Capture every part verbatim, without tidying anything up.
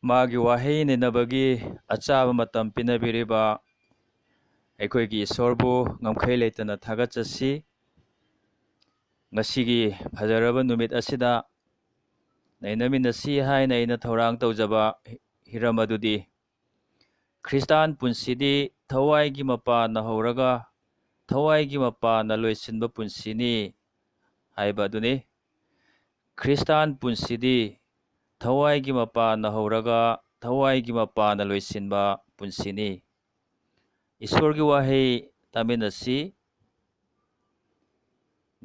ꯃꯥꯒꯤ ꯋꯥꯍꯩ ꯅꯩꯅꯕꯒꯤ ꯑꯆꯥꯕ ꯃꯇꯝ ꯄꯤꯅꯕꯤꯔꯤꯕ ꯑꯩꯈꯣꯏꯒꯤ ꯏꯁꯣꯔꯕꯨ ꯉꯝꯈꯩ ꯂꯩꯇꯅ ꯊꯥꯒꯠꯆꯁꯤ꯫ ꯉꯁꯤꯒꯤ ꯐꯖꯔꯕ ꯅꯨꯃꯤꯠ ꯑꯁꯤꯗ ꯅꯩꯅꯃꯤꯟꯅꯁꯤ ꯍꯥꯏꯅ ꯑꯩꯅ ꯊꯧꯔꯥꯡ ꯇꯧꯖꯕ ꯍꯤꯔꯝ ꯑꯗꯨꯗꯤ, ꯈ꯭ꯔꯤꯁꯇꯥꯟ ꯄꯨꯟꯁꯤꯗꯤ ꯊꯋꯥꯏꯒꯤ ꯃꯄꯥꯟꯅ ꯍꯧꯔꯒ ꯊꯋꯥꯏꯒꯤ ꯃꯄꯥꯟꯅ ꯂꯣꯏꯁꯤꯟꯕ ꯄꯨꯟꯁꯤꯅꯤ ꯍꯥꯏꯕ ꯑꯗꯨꯅꯤ꯫ ꯈ꯭ꯔꯤꯁꯇꯥꯟ ꯄꯨꯟꯁꯤꯗꯤ ꯊꯋꯥꯏꯒꯤ ꯃꯄꯥꯟꯅ ꯍꯧꯔꯒ ꯊꯋꯥꯏꯒꯤ ꯃꯄꯥꯟꯅ ꯂꯣꯏꯁꯤꯟꯕ ꯄꯨꯟꯁꯤꯅꯤ꯫ ꯏꯁꯣꯔꯒꯤ ꯋꯥꯍꯩ ꯇꯥꯃꯤꯟꯅꯁꯤ꯫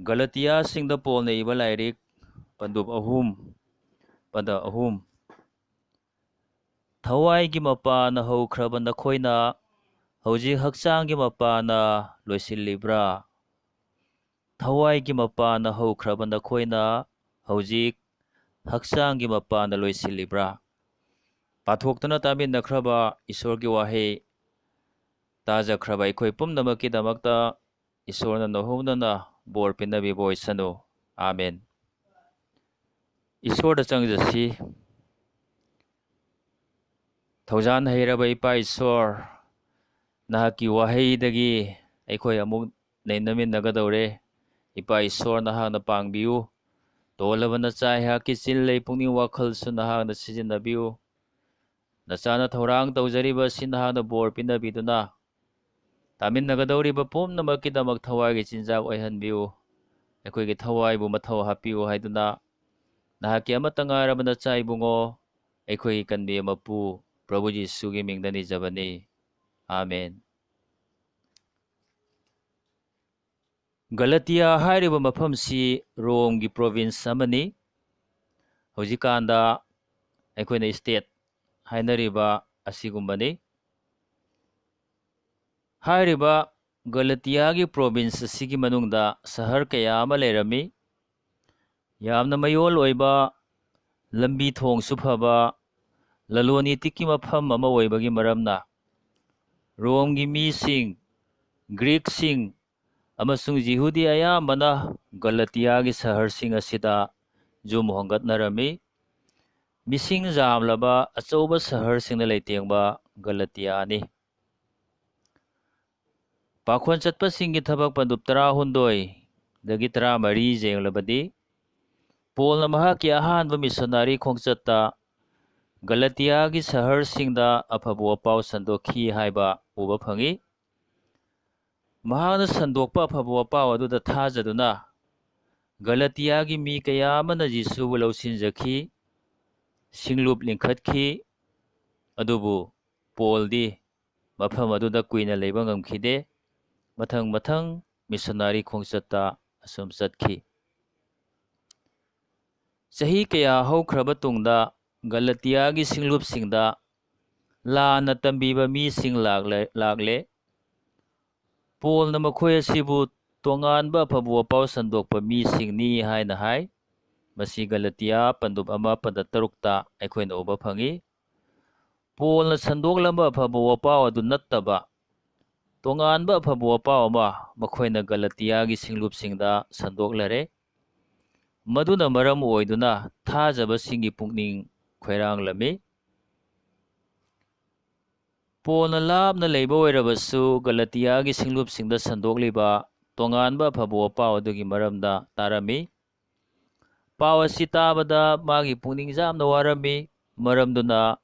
ꯒꯂꯇꯤꯌꯥꯁꯤꯡꯗ ꯄꯣꯜꯅ ꯏꯕ ꯂꯥꯏꯔꯤꯛ, ꯄꯟꯗꯨꯞ ꯑꯍꯨꯝ, ꯄꯗ ꯑꯍꯨꯝ꯫ ꯊꯋꯥꯏꯒꯤ ꯃꯄꯥꯟꯅ ꯍꯧꯈ꯭ꯔꯕ ꯅꯈꯣꯏꯅ ꯍꯧꯖꯤꯛ ꯍꯛꯆꯥꯡꯒꯤ ꯃꯄꯥꯟꯅ ꯂꯣꯏꯁꯤꯜꯂꯤꯕ꯭ꯔꯥ? ꯊꯋꯥꯏꯒꯤ ꯃꯄꯥꯟꯅ ꯍꯧꯈ꯭ꯔꯕ ꯅꯈꯣꯏꯅ ꯍꯧꯖꯤꯛ ꯍꯛꯆꯥꯡꯒꯤ ꯃꯄꯥꯟꯅ ꯂꯣꯏꯁꯤꯜꯂꯤꯕ꯭ꯔꯥ? ꯄꯥꯊꯣꯛꯇꯨꯅ ꯇꯥꯃꯤꯟꯅꯈ꯭ꯔꯕ ꯏꯁꯣꯔꯒꯤ ꯋꯥꯍꯩ ꯇꯥꯖꯈ꯭ꯔꯕ ꯑꯩꯈꯣꯏ ꯄꯨꯝꯅꯃꯛꯀꯤꯗꯃꯛꯇ ꯏꯁꯣꯔꯅ ꯅꯧꯍꯧꯅꯅ ꯕꯣꯔ ꯄꯤꯅꯕꯤꯕ ꯑꯣꯏꯁꯅꯨ꯫ ꯑꯥꯃꯦꯟ꯫ ꯏꯁꯣꯔꯗ ꯆꯪꯖꯁꯤ꯫ ꯊꯧꯖꯥꯟ ꯍꯩꯔꯕ ꯏꯄꯥ ꯏꯁꯣꯔ, ꯅꯍꯥꯛꯀꯤ ꯋꯥꯍꯩꯗꯒꯤ ꯑꯩꯈꯣꯏ ꯑꯃꯨꯛ ꯅꯩꯅꯃꯤꯟꯅꯒꯗꯧꯔꯦ꯫ ꯏꯄꯥ ꯏꯁꯣꯔ, ꯅꯍꯥꯛꯅ ꯄꯥꯡꯕꯤꯌꯨ꯫ ꯇꯣꯜꯂꯕ ꯅꯆꯥ ꯑꯩꯍꯥꯛꯀꯤ ꯆꯤꯜ ꯂꯩ ꯄꯨꯛꯅꯤꯡ ꯋꯥꯈꯜꯁꯨ ꯅꯍꯥꯛꯅ ꯁꯤꯖꯤꯟꯅꯕꯤꯌꯨ꯫ ꯅꯆꯥꯅ ꯊꯧꯔꯥꯡ ꯇꯧꯖꯔꯤꯕ ꯑꯁꯤ ꯅꯍꯥꯛꯅ ꯕꯣꯔ ꯄꯤꯅꯕꯤꯗꯨꯅ ꯇꯥꯃꯤꯟꯅꯒꯗꯧꯔꯤꯕ ꯄꯨꯝꯅꯃꯛꯀꯤꯗꯃꯛ ꯊꯋꯥꯏꯒꯤ ꯆꯤꯟꯖꯥꯛ ꯑꯣꯏꯍꯟꯕꯤꯌꯨ꯫ ꯑꯩꯈꯣꯏꯒꯤ ꯊꯋꯥꯏꯕꯨ ꯃꯊꯧ ꯍꯥꯞꯄꯤꯌꯨ ꯍꯥꯏꯗꯨꯅ ꯅꯍꯥꯛꯀꯤ ꯑꯃꯠꯇ ꯉꯥꯏꯔꯕ ꯅꯆꯥ ꯏꯕꯨꯡꯉꯣ, ꯑꯩꯈꯣꯏꯒꯤ ꯀꯟꯕꯤ ꯃꯄꯨ ꯄ꯭ꯔꯚꯨ ꯖꯤꯁꯨꯒꯤ ꯃꯤꯡꯗ ꯅꯤꯖꯕꯅꯤ꯫ ꯑꯥꯃꯦꯟ꯫ ꯒꯂꯇꯤꯌꯥ ꯍꯥꯏꯔꯤꯕ ꯃꯐꯝꯁꯤ ꯔꯣꯝꯒꯤ ꯄ꯭ꯔꯣꯚꯤꯟꯁ ꯑꯃꯅꯤ꯫ ꯍꯧꯖꯤꯛꯀꯥꯟꯗ ꯑꯩꯈꯣꯏꯅ ꯏꯁꯇꯦꯠ ꯍꯥꯏꯅꯔꯤꯕ ꯑꯁꯤꯒꯨꯝꯕꯅꯤ꯫ ꯍꯥꯏꯔꯤꯕ ꯒꯂꯇꯤꯌꯥꯒꯤ ꯄ꯭ꯔꯣꯚꯤꯟꯁ ꯑꯁꯤꯒꯤ ꯃꯅꯨꯡꯗ ꯁꯍꯔ ꯀꯌꯥ ꯑꯃ ꯂꯩꯔꯝꯃꯤ꯫ ꯌꯥꯝꯅ ꯃꯌꯣꯜ ꯑꯣꯏꯕ, ꯂꯝꯕꯤ ꯊꯣꯡꯁꯨ ꯐꯕ, ꯂꯂꯣꯟ ꯏꯇꯤꯛꯀꯤ ꯃꯐꯝ ꯑꯃ ꯑꯣꯏꯕꯒꯤ ꯃꯔꯝꯅ ꯔꯣꯝꯒꯤ ꯃꯤꯁꯤꯡ, ꯒ꯭ꯔꯤꯛꯁꯤꯡ ꯑꯃꯁꯨꯡ ꯖꯤꯍꯨꯗꯤ ꯑꯌꯥꯝꯕꯅ ꯒꯂꯇꯤꯌꯥꯒꯤ ꯁꯍꯔꯁꯤꯡ ꯑꯁꯤꯗ ꯌꯨꯝ ꯍꯣꯡꯒꯠꯅꯔꯝꯃꯤ꯫ ꯃꯤꯁꯤꯡ ꯌꯥꯝꯂꯕ ꯑꯆꯧꯕ ꯁꯍꯔꯁꯤꯡꯅ ꯂꯩꯇꯦꯡꯕ ꯒꯂꯇꯤꯌꯥꯅꯤ꯫ ꯄꯥꯈꯣꯟ ꯆꯠꯄꯁꯤꯡꯒꯤ ꯊꯕꯛ ꯄꯟꯗꯨꯞ ꯇꯔꯥꯍꯨꯝꯗꯣꯏꯗꯒꯤ ꯇꯔꯥꯃꯔꯤ ꯌꯦꯡꯂꯕꯗꯤ, ꯄꯣꯜꯅ ꯃꯍꯥꯛꯀꯤ ꯑꯍꯥꯟꯕ ꯃꯤꯁꯣꯅꯥꯔꯤ ꯈꯣꯡꯆꯠꯇ ꯒꯂꯇꯤꯌꯥꯒꯤ ꯁꯍꯔꯁꯤꯡꯗ ꯑꯐꯕ ꯋꯥꯄꯥꯎ ꯁꯟꯗꯣꯛꯈꯤ ꯍꯥꯏꯕ ꯎꯕ ꯐꯪꯏ꯫ ꯃꯍꯥꯛꯅ ꯁꯟꯗꯣꯛꯄ ꯑꯐꯕ ꯋꯥꯄꯥꯎ ꯑꯗꯨꯗ ꯊꯥꯖꯗꯨꯅ ꯒꯂꯇꯤꯌꯥꯒꯤ ꯃꯤ ꯀꯌꯥ ꯑꯃꯅ ꯖꯤꯁꯨꯕꯨ ꯂꯧꯁꯤꯟꯖꯈꯤ, ꯁꯤꯡꯂꯨꯞ ꯂꯤꯡꯈꯠꯈꯤ꯫ ꯑꯗꯨꯕꯨ ꯄꯣꯜꯗꯤ ꯃꯐꯝ ꯑꯗꯨꯗ ꯀꯨꯏꯅ ꯂꯩꯕ ꯉꯝꯈꯤꯗꯦ꯫ ꯃꯊꯪ ꯃꯊꯪ ꯃꯤꯁꯣꯅꯥꯔꯤ ꯈꯣꯡꯆꯠꯇ ꯑꯁꯨꯝ ꯆꯠꯈꯤ꯫ ꯆꯍꯤ ꯀꯌꯥ ꯍꯧꯈ꯭ꯔꯕ ꯇꯨꯡꯗ ꯒꯂꯇꯤꯌꯥꯒꯤ ꯁꯤꯡꯂꯨꯞꯁꯤꯡꯗ ꯂꯥꯟꯅ ꯇꯝꯕꯤꯕ ꯃꯤꯁꯤꯡ ꯂꯥꯛꯂꯦ, ꯂꯥꯛꯂꯦ꯫ ꯄꯣꯜꯅ ꯃꯈꯣꯏ ꯑꯁꯤꯕꯨ ꯇꯣꯉꯥꯟꯕ ꯑꯐꯕ ꯋꯥꯄꯥꯎ ꯁꯟꯗꯣꯛꯄ ꯃꯤꯁꯤꯡꯅꯤ ꯍꯥꯏꯅ ꯍꯥꯏ꯫ ꯃꯁꯤ ꯒꯂꯇꯤꯌꯥ ꯄꯟꯗꯨꯞ ꯑꯃ ꯄꯗ ꯇꯔꯨꯛꯇ ꯑꯩꯈꯣꯏꯅ ꯎꯕ ꯐꯪꯏ꯫ ꯄꯣꯜꯅ ꯁꯟꯗꯣꯛꯂꯝꯕ ꯑꯐꯕ ꯋꯥꯄꯥꯎ ꯑꯗꯨ ꯅꯠꯇꯕ ꯇꯣꯉꯥꯟꯕ ꯑꯐꯕ ꯋꯥꯄꯥꯎ ꯑꯃ ꯃꯈꯣꯏꯅ ꯒꯂꯇꯤꯌꯥꯒꯤ ꯁꯤꯡꯂꯨꯞꯁꯤꯡꯗ ꯁꯟꯗꯣꯛꯂꯔꯦ꯫ ꯃꯗꯨꯅ ꯃꯔꯝ ꯑꯣꯏꯗꯨꯅ ꯊꯥꯖꯕꯁꯤꯡꯒꯤ ꯄꯨꯛꯅꯤꯡ ꯈꯣꯏꯔꯥꯡꯂꯝꯃꯤ꯫ ꯄꯣꯜꯅ ꯂꯥꯞꯅ ꯂꯩꯕ ꯑꯣꯏꯔꯕꯁꯨ ꯒꯂꯇꯤꯌꯥꯒꯤ ꯁꯤꯡꯂꯨꯞꯁꯤꯡꯗ ꯁꯟꯗꯣꯛꯂꯤꯕ ꯇꯣꯉꯥꯟꯕ ꯑꯐꯕ ꯋꯥꯄꯥꯎ ꯑꯗꯨꯒꯤ ꯃꯔꯝꯗ ꯇꯥꯔꯝꯃꯤ꯫ ꯄꯥꯎ ꯑꯁꯤ ꯇꯥꯕꯗ ꯃꯥꯒꯤ ꯄꯨꯛꯅꯤꯡ ꯌꯥꯝꯅ ꯋꯥꯔꯝꯃꯤ꯫ ꯃꯔꯝꯗꯨꯅ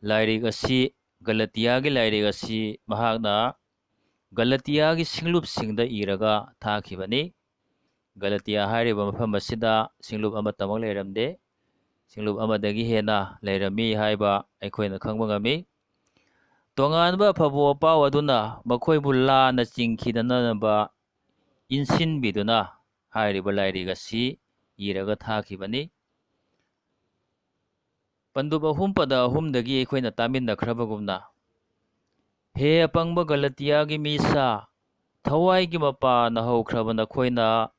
ꯂꯥꯏꯔꯤꯛ ꯑꯁꯤ, ꯒꯂꯇꯤꯌꯥꯒꯤ ꯂꯥꯏꯔꯤꯛ ꯑꯁꯤ ꯃꯍꯥꯛꯅ ꯒꯂꯇꯤꯌꯥꯒꯤ ꯁꯤꯡꯂꯨꯞꯁꯤꯡꯗ ꯏꯔꯒ ꯊꯥꯈꯤꯕꯅꯤ꯫ ꯒꯂꯇꯤꯌꯥ ꯍꯥꯏꯔꯤꯕ ꯃꯐꯝ ꯑꯁꯤꯗ ꯁꯤꯡꯂꯨꯞ ꯑꯃꯠꯇꯃꯛ ꯂꯩꯔꯝꯗꯦ꯫ ꯁꯤꯡꯂꯨꯞ ꯑꯃꯗꯒꯤ ꯍꯦꯟꯅ ꯂꯩꯔꯝꯃꯤ ꯍꯥꯏꯕ ꯑꯩꯈꯣꯏꯅ ꯈꯪꯕ ꯉꯝꯃꯤ꯫ ꯇꯣꯉꯥꯟꯕ ꯑꯐꯕ ꯋꯥꯄꯥꯎ ꯑꯗꯨꯅ ꯃꯈꯣꯏꯕꯨ ꯂꯥꯟꯅ ꯆꯤꯡꯈꯤꯗꯅꯕ ꯏꯟꯁꯤꯟꯕꯤꯗꯨꯅ ꯍꯥꯏꯔꯤꯕ ꯂꯥꯏꯔꯤꯛ ꯑꯁꯤ ꯏꯔꯒ ꯊꯥꯈꯤꯕꯅꯤ꯫ ꯄꯟꯗꯨꯞ ꯑꯍꯨꯝ ꯄꯗ ꯑꯍꯨꯝꯗꯒꯤ ꯑꯩꯈꯣꯏꯅ ꯇꯥꯃꯤꯟꯅꯈ꯭ꯔꯕꯒꯨꯝꯅ, "ꯍꯦ ꯑꯄꯪꯕ ꯒꯂꯇꯤꯌꯥꯒꯤ ꯃꯤꯁꯥ, ꯊꯋꯥꯏꯒꯤ ꯃꯄꯥꯅ ꯍꯧꯈ꯭ꯔꯕ ꯅꯈꯣꯏꯅ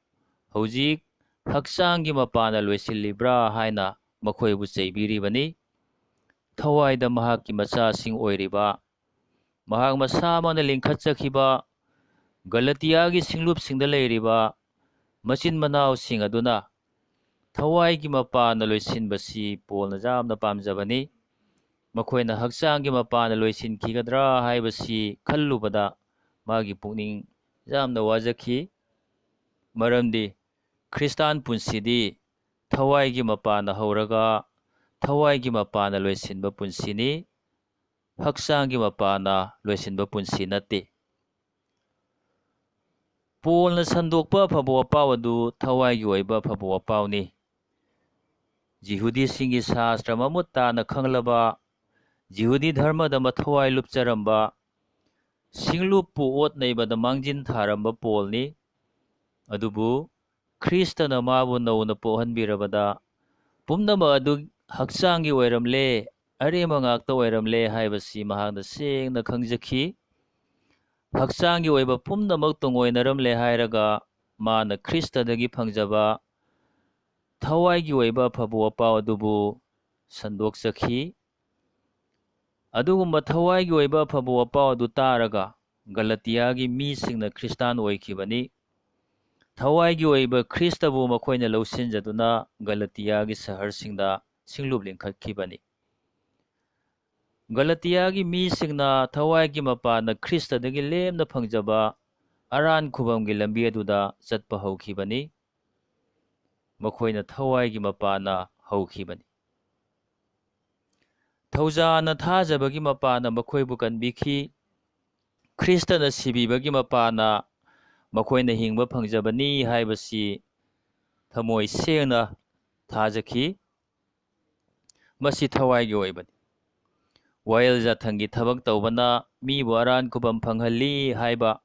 ꯍꯧꯖꯤꯛ ꯍꯛꯆꯥꯡꯒꯤ ꯃꯄꯥꯅ ꯂꯣꯏꯁꯤꯜꯂꯤꯕ꯭ꯔꯥ?" ꯍꯥꯏꯅ ꯃꯈꯣꯏꯕꯨ ꯆꯩꯕꯤꯔꯤꯕꯅꯤ꯫ ꯊꯋꯥꯏꯗ ꯃꯍꯥꯛꯀꯤ ꯃꯆꯥꯁꯤꯡ ꯑꯣꯏꯔꯤꯕ, ꯃꯍꯥꯛ ꯃꯁꯥꯃꯛꯅ ꯂꯤꯡꯈꯠꯆꯈꯤꯕ ꯒꯂꯇꯤꯌꯥꯒꯤ ꯁꯤꯡꯂꯨꯞꯁꯤꯡꯗ ꯂꯩꯔꯤꯕ ꯃꯆꯤꯟ ꯃꯅꯥꯎꯁꯤꯡ ꯑꯗꯨꯅ ꯊꯋꯥꯏꯒꯤ ꯃꯄꯥꯅ ꯂꯣꯏꯁꯤꯟꯕꯁꯤ ꯄꯣꯜꯅ ꯌꯥꯝꯅ ꯄꯥꯝꯖꯕꯅꯤ꯫ ꯃꯈꯣꯏꯅ ꯍꯛꯆꯥꯡꯒꯤ ꯃꯄꯥꯅ ꯂꯣꯏꯁꯤꯟꯈꯤꯒꯗ꯭ꯔꯥ ꯍꯥꯏꯕꯁꯤ ꯈꯜꯂꯨꯕꯗ ꯃꯥꯒꯤ ꯄꯨꯛꯅꯤꯡ ꯌꯥꯝꯅ ꯋꯥꯖꯈꯤ꯫ ꯃꯔꯝꯗꯤ ꯈ꯭ꯔꯤꯁꯇꯥꯟ ꯄꯨꯟꯁꯤꯗꯤ ꯊꯋꯥꯏꯒꯤ ꯃꯄꯥꯅ ꯍꯧꯔꯒ ꯊꯋꯥꯏꯒꯤ ꯃꯄꯥꯅ ꯂꯣꯏꯁꯤꯟꯕ ꯄꯨꯟꯁꯤꯅꯤ, ꯍꯛꯆꯥꯡꯒꯤ ꯃꯄꯥꯅ ꯂꯣꯏꯁꯤꯟꯕ ꯄꯨꯟꯁꯤ ꯅꯠꯇꯦ꯫ ꯄꯣꯜꯅ ꯁꯟꯗꯣꯛꯄ ꯑꯐꯕ ꯋꯥꯄꯥꯎ ꯑꯗꯨ ꯊꯋꯥꯏꯒꯤ ꯑꯣꯏꯕ ꯑꯐꯕ ꯋꯥꯄꯥꯎꯅꯤ꯫ ꯖꯤꯍꯨꯗꯤꯁꯤꯡꯒꯤ ꯁꯥꯁꯇ꯭ꯔ ꯃꯃꯨꯠ ꯇꯥꯅ ꯈꯪꯂꯕ, ꯖꯤꯍꯨꯗꯤ ꯙꯔꯃꯗ ꯃꯊꯋꯥꯏ ꯂꯨꯞꯆꯔꯝꯕ, ꯁꯤꯡꯂꯨꯞꯄꯨ ꯑꯣꯠ ꯅꯩꯕꯗ ꯃꯥꯡꯖꯤꯟ ꯊꯥꯔꯝꯕ ꯄꯣꯜꯅꯤ꯫ ꯑꯗꯨꯕꯨ ꯈ꯭ꯔꯤꯁꯇꯅ ꯃꯥꯕꯨ ꯅꯧꯅ ꯄꯣꯛꯍꯟꯕꯤꯔꯕꯗ ꯄꯨꯝꯅꯃꯛ ꯑꯗꯨ ꯍꯛꯆꯥꯡꯒꯤ ꯑꯣꯏꯔꯝꯂꯦ, ꯑꯔꯦꯝꯕ ꯉꯥꯛꯇ ꯑꯣꯏꯔꯝꯂꯦ ꯍꯥꯏꯕꯁꯤ ꯃꯍꯥꯛꯅ ꯁꯦꯡꯅ ꯈꯪꯖꯈꯤ꯫ ꯍꯛꯆꯥꯡꯒꯤ ꯑꯣꯏꯕ ꯄꯨꯝꯅꯃꯛ ꯇꯣꯡꯑꯣꯏꯅꯔꯝꯂꯦ ꯍꯥꯏꯔꯒ ꯃꯥꯅ ꯈ꯭ꯔꯤꯁꯇꯗꯒꯤ ꯐꯪꯖꯕ ꯊꯋꯥꯏꯒꯤ ꯑꯣꯏꯕ ꯑꯐꯕ ꯋꯥꯄꯥꯎ ꯑꯗꯨꯕꯨ ꯁꯟꯗꯣꯛꯆꯈꯤ꯫ ꯑꯗꯨꯒꯨꯝꯕ ꯊꯋꯥꯏꯒꯤ ꯑꯣꯏꯕ ꯑꯐꯕ ꯋꯥꯄꯥꯎ ꯑꯗꯨ ꯇꯥꯔꯒ ꯒꯂꯇꯤꯌꯥꯒꯤ ꯃꯤꯁꯤꯡꯅ ꯈ꯭ꯔꯤꯁꯇꯥꯟ ꯑꯣꯏꯈꯤꯕꯅꯤ꯫ ꯊꯋꯥꯏꯒꯤ ꯑꯣꯏꯕ ꯈ꯭ꯔꯤꯁꯇꯕꯨ ꯃꯈꯣꯏꯅ ꯂꯧꯁꯤꯟꯖꯗꯨꯅ ꯒꯂꯇꯤꯌꯥꯒꯤ ꯁꯍꯔꯁꯤꯡꯗ ꯁꯤꯡꯂꯨꯞ ꯂꯤꯡꯈꯠꯈꯤꯕꯅꯤ꯫ ꯒꯂꯇꯤꯌꯥꯒꯤ ꯃꯤꯁꯤꯡꯅ ꯊꯋꯥꯏꯒꯤ ꯃꯄꯥꯟꯗ ꯈ꯭ꯔꯤꯁꯇꯗꯒꯤ ꯂꯦꯝꯅ ꯐꯪꯖꯕ ꯑꯔꯥꯟ ꯈꯨꯕꯝꯒꯤ ꯂꯝꯕꯤ ꯑꯗꯨꯗ ꯆꯠꯄ ꯍꯧꯈꯤꯕꯅꯤ꯫ ꯃꯈꯣꯏꯅ ꯊꯋꯥꯏꯒꯤ ꯃꯄꯥꯟꯅ ꯍꯧꯈꯤꯕꯅꯤ꯫ ꯊꯧꯖꯥꯅ ꯊꯥꯖꯕꯒꯤ ꯃꯄꯥꯟꯅ ꯃꯈꯣꯏꯕꯨ ꯀꯟꯕꯤꯈꯤ꯫ ꯈ꯭ꯔꯤꯁꯇꯅ ꯁꯤꯕꯤꯕꯒꯤ ꯃꯄꯥꯟꯅ ꯃꯈꯣꯏꯅ ꯍꯤꯡꯕ ꯐꯪꯖꯕꯅꯤ ꯍꯥꯏꯕꯁꯤ ꯊꯃꯣꯏ ꯁꯦꯡꯅ ꯊꯥꯖꯈꯤ꯫ ꯃꯁꯤ ꯊꯋꯥꯏꯒꯤ ꯑꯣꯏꯕꯅꯤ꯫ ꯋꯥꯌꯦꯜ ꯖꯥꯊꯪꯒꯤ ꯊꯕꯛ ꯇꯧꯕꯅ ꯃꯤꯕꯨ ꯑꯔꯥꯟ ꯈꯨꯕꯝ ꯐꯪꯍꯜꯂꯤ ꯍꯥꯏꯕ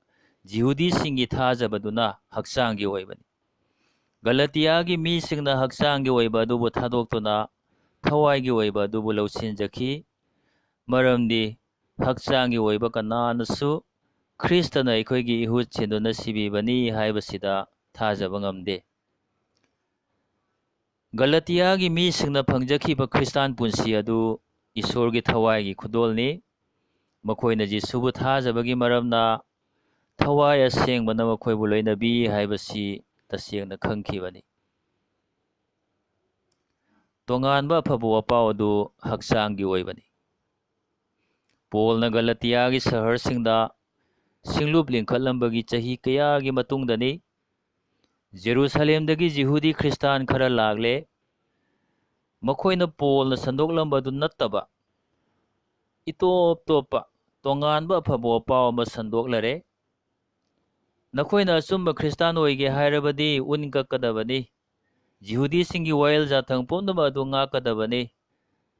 ꯖꯤꯍꯨꯗꯤꯁꯤꯡꯒꯤ ꯊꯥꯖꯕꯗꯨꯅ ꯍꯛꯆꯥꯡꯒꯤ ꯑꯣꯏꯕꯅꯤ꯫ ꯒꯂꯇꯤꯌꯥꯒꯤ ꯃꯤꯁꯤꯡꯅ ꯍꯛꯆꯥꯡꯒꯤ ꯑꯣꯏꯕ ꯑꯗꯨꯕꯨ ꯊꯥꯗꯣꯛꯇꯨꯅ ꯊꯋꯥꯏꯒꯤ ꯑꯣꯏꯕ ꯑꯗꯨꯕꯨ ꯂꯧꯁꯤꯟꯖꯈꯤ꯫ ꯃꯔꯝꯗꯤ ꯍꯛꯆꯥꯡꯒꯤ ꯑꯣꯏꯕ ꯀꯅꯥꯅꯁꯨ ꯈ꯭ꯔꯤꯁꯇꯅ ꯑꯩꯈꯣꯏꯒꯤ ꯏꯍꯨꯠ ꯁꯤꯟꯗꯨꯅ ꯁꯤꯕꯤꯕꯅꯤ ꯍꯥꯏꯕꯁꯤꯗ ꯊꯥꯖꯕ ꯉꯝꯗꯦ꯫ ꯒꯂꯇꯤꯌꯥꯒꯤ ꯃꯤꯁꯤꯡꯅ ꯐꯪꯖꯈꯤꯕ ꯈ꯭ꯔꯤꯁꯇꯥꯟ ꯄꯨꯟꯁꯤ ꯑꯗꯨ ꯏꯁꯣꯔꯒꯤ ꯊꯋꯥꯏꯒꯤ ꯈꯨꯗꯣꯜꯅꯤ꯫ ꯃꯈꯣꯏꯅ ꯖꯤꯁꯨꯕꯨ ꯊꯥꯖꯕꯒꯤ ꯃꯔꯝꯅ ꯊꯋꯥꯏ ꯑꯁꯦꯡꯕꯅ ꯃꯈꯣꯏꯕꯨ ꯂꯣꯏꯅꯕꯤ ꯍꯥꯏꯕꯁꯤ ꯇꯁꯦꯡꯅ ꯈꯪꯈꯤꯕꯅꯤ꯫ ꯇꯣꯉꯥꯟꯕ ꯑꯐꯕ ꯋꯥꯄꯥꯎ ꯑꯗꯨ ꯍꯛꯆꯥꯡꯒꯤ ꯑꯣꯏꯕꯅꯤ꯫ ꯄꯣꯜꯅ ꯒꯂꯇꯤꯌꯥꯒꯤ ꯁꯍꯔꯁꯤꯡꯗ ꯁꯤꯡꯂꯨꯞ ꯂꯤꯡꯈꯠꯂꯝꯕꯒꯤ ꯆꯍꯤ ꯀꯌꯥꯒꯤ ꯃꯇꯨꯡꯗꯅꯤ꯫ ꯖꯦꯔꯨꯁꯥꯂꯦꯝꯗꯒꯤ ꯖꯤꯍꯨꯗꯤ ꯈ꯭ꯔꯤꯁꯇꯥꯟ ꯈꯔ ꯂꯥꯛꯂꯦ꯫ ꯃꯈꯣꯏꯅ ꯄꯣꯜꯅ ꯁꯟꯗꯣꯛꯂꯝꯕꯗꯨ ꯅꯠꯇꯕ ꯏꯇꯣꯞ ꯇꯣꯞꯄ ꯇꯣꯉꯥꯟꯕ ꯑꯐꯕ ꯋꯥꯄꯥꯎ ꯑꯃ ꯁꯟꯗꯣꯛꯂꯔꯦ꯫ ꯅꯈꯣꯏꯅ ꯑꯆꯨꯝꯕ ꯈ꯭ꯔꯤꯁꯇꯥꯟ ꯑꯣꯏꯒꯦ ꯍꯥꯏꯔꯕꯗꯤ ꯎꯟ ꯀꯛꯀꯗꯕꯅꯤ꯫ ꯖꯤꯍꯨꯗꯤꯁꯤꯡꯒꯤ ꯋꯥꯌꯦꯜ ꯖꯥꯊꯪ ꯄꯨꯝꯅꯃꯛ ꯑꯗꯨ ꯉꯥꯛꯀꯗꯕꯅꯤ꯫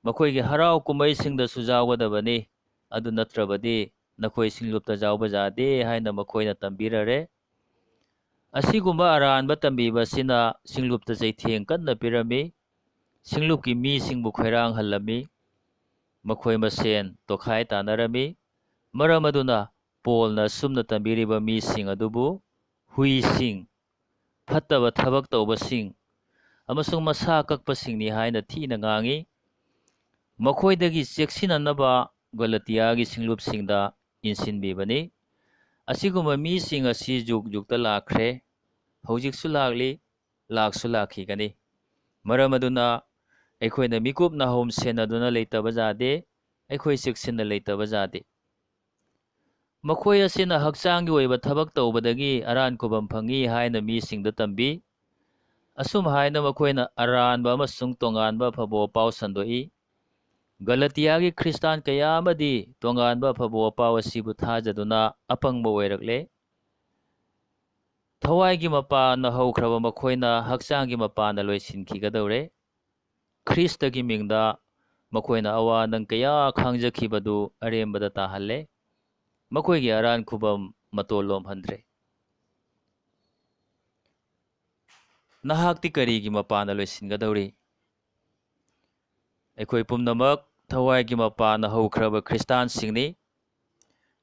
ꯃꯈꯣꯏꯒꯤ ꯍꯔꯥꯎ ꯀꯨꯝꯍꯩꯁꯤꯡꯗꯁꯨ ꯌꯥꯎꯒꯗꯕꯅꯤ꯫ ꯑꯗꯨ ꯅꯠꯇ꯭ꯔꯕꯗꯤ ꯅꯈꯣꯏ ꯁꯤꯡꯂꯨꯞꯇ ꯌꯥꯎꯕ ꯌꯥꯗꯦ ꯍꯥꯏꯅ ꯃꯈꯣꯏꯅ ꯇꯝꯕꯤꯔꯔꯦ꯫ ꯑꯁꯤꯒꯨꯝꯕ ꯑꯔꯥꯟꯕ ꯇꯝꯕꯤꯕ ꯑꯁꯤꯅ ꯁꯤꯡꯂꯨꯞꯇ ꯆꯩꯊꯦꯡ ꯀꯟꯅ ꯄꯤꯔꯝꯃꯤ꯫ ꯁꯤꯡꯂꯨꯞꯀꯤ ꯃꯤꯁꯤꯡꯕꯨ ꯈꯣꯏꯔꯥꯡꯍꯜꯂꯝꯃꯤ꯫ ꯃꯈꯣꯏ ꯃꯁꯦꯟ ꯇꯣꯈꯥꯏ ꯇꯥꯅꯔꯝꯃꯤ꯫ ꯃꯔꯝ ꯑꯗꯨꯅ ꯄꯣꯜꯅ ꯑꯁꯨꯝꯅ ꯇꯝꯕꯤꯔꯤꯕ ꯃꯤꯁꯤꯡ ꯑꯗꯨꯕꯨ ꯍꯨꯏꯁꯤꯡ, ꯐꯠꯇꯕ ꯊꯕꯛ ꯇꯧꯕꯁꯤꯡ ꯑꯃꯁꯨꯡ ꯃꯁꯥ ꯀꯛꯄꯁꯤꯡꯅꯤ ꯍꯥꯏꯅ ꯊꯤꯅ ꯉꯥꯡꯏ꯫ ꯃꯈꯣꯏꯗꯒꯤ ꯆꯦꯛꯁꯤꯟꯅꯅꯕ ꯒꯂꯇꯤꯌꯥꯒꯤ ꯁꯤꯡꯂꯨꯞꯁꯤꯡꯗ ꯏꯟꯁꯤꯟꯕꯤꯕꯅꯤ꯫ ꯑꯁꯤꯒꯨꯝꯕ ꯃꯤꯁꯤꯡ ꯑꯁꯤ ꯖꯨꯛ ꯖꯨꯛꯇ ꯂꯥꯛꯈ꯭ꯔꯦ, ꯍꯧꯖꯤꯛꯁꯨ ꯂꯥꯛꯂꯤ, ꯂꯥꯛꯁꯨ ꯂꯥꯛꯈꯤꯒꯅꯤ꯫ ꯃꯔꯝ ꯑꯗꯨꯅ ꯑꯩꯈꯣꯏꯅ ꯃꯤꯀꯨꯞ ꯅꯥꯍꯨꯝ ꯁꯦꯟꯅꯗꯨꯅ ꯂꯩꯇꯕ ꯌꯥꯗꯦ, ꯑꯩꯈꯣꯏ ꯆꯦꯛꯁꯤꯟꯅ ꯂꯩꯇꯕ ꯌꯥꯗꯦ꯫ ꯃꯈꯣꯏ ꯑꯁꯤꯅ ꯍꯛꯆꯥꯡꯒꯤ ꯑꯣꯏꯕ ꯊꯕꯛ ꯇꯧꯕꯗꯒꯤ ꯑꯔꯥꯟ ꯈꯨꯕꯝ ꯐꯪꯏ ꯍꯥꯏꯅ ꯃꯤꯁꯤꯡꯗ ꯇꯝꯕꯤ꯫ ꯑꯁꯨꯝ ꯍꯥꯏꯅ ꯃꯈꯣꯏꯅ ꯑꯔꯥꯟꯕ ꯑꯃꯁꯨꯡ ꯇꯣꯉꯥꯟꯕ ꯑꯐꯕ ꯋꯥꯄꯥꯎ ꯁꯟꯗꯣꯛꯏ꯫ ꯒꯂꯇꯤꯌꯥꯒꯤ ꯈ꯭ꯔꯤꯁꯇꯥꯟ ꯀꯌꯥ ꯑꯃꯗꯤ ꯇꯣꯉꯥꯟꯕ ꯑꯐꯕ ꯋꯥꯄꯥꯎ ꯑꯁꯤꯕꯨ ꯊꯥꯖꯗꯨꯅ ꯑꯄꯪꯕ ꯑꯣꯏꯔꯛꯂꯦ꯫ ꯊꯋꯥꯏꯒꯤ ꯃꯄꯥꯟꯅ ꯍꯧꯈ꯭ꯔꯕ ꯃꯈꯣꯏꯅ ꯍꯛꯆꯥꯡꯒꯤ ꯃꯄꯥꯟꯅ ꯂꯣꯏꯁꯤꯟꯈꯤꯒꯗꯧꯔꯦ꯫ ꯈ꯭ꯔꯤꯁꯇꯒꯤ ꯃꯤꯡꯗ ꯃꯈꯣꯏꯅ ꯑꯋꯥ ꯑꯅꯪ ꯀꯌꯥ ꯈꯥꯡꯖꯈꯤꯕꯗꯨ ꯑꯔꯦꯝꯕꯗ ꯇꯥꯍꯜꯂꯦ꯫ ꯃꯈꯣꯏꯒꯤ ꯑꯔꯥꯟ ꯈꯨꯕꯝ ꯃꯇꯣꯜ ꯂꯣꯝꯍꯟꯗ꯭ꯔꯦ꯫ ꯅꯍꯥꯛꯇꯤ ꯀꯔꯤꯒꯤ ꯃꯄꯥꯟꯅ ꯂꯣꯏꯁꯤꯟꯒꯗꯧꯔꯤ? ꯑꯩꯈꯣꯏ ꯄꯨꯝꯅꯃꯛ ꯊꯋꯥꯏꯒꯤ ꯃꯄꯥꯟꯅ ꯍꯧꯈ꯭ꯔꯕ ꯈ꯭ꯔꯤꯁꯇꯥꯟꯁꯤꯡꯅꯤ꯫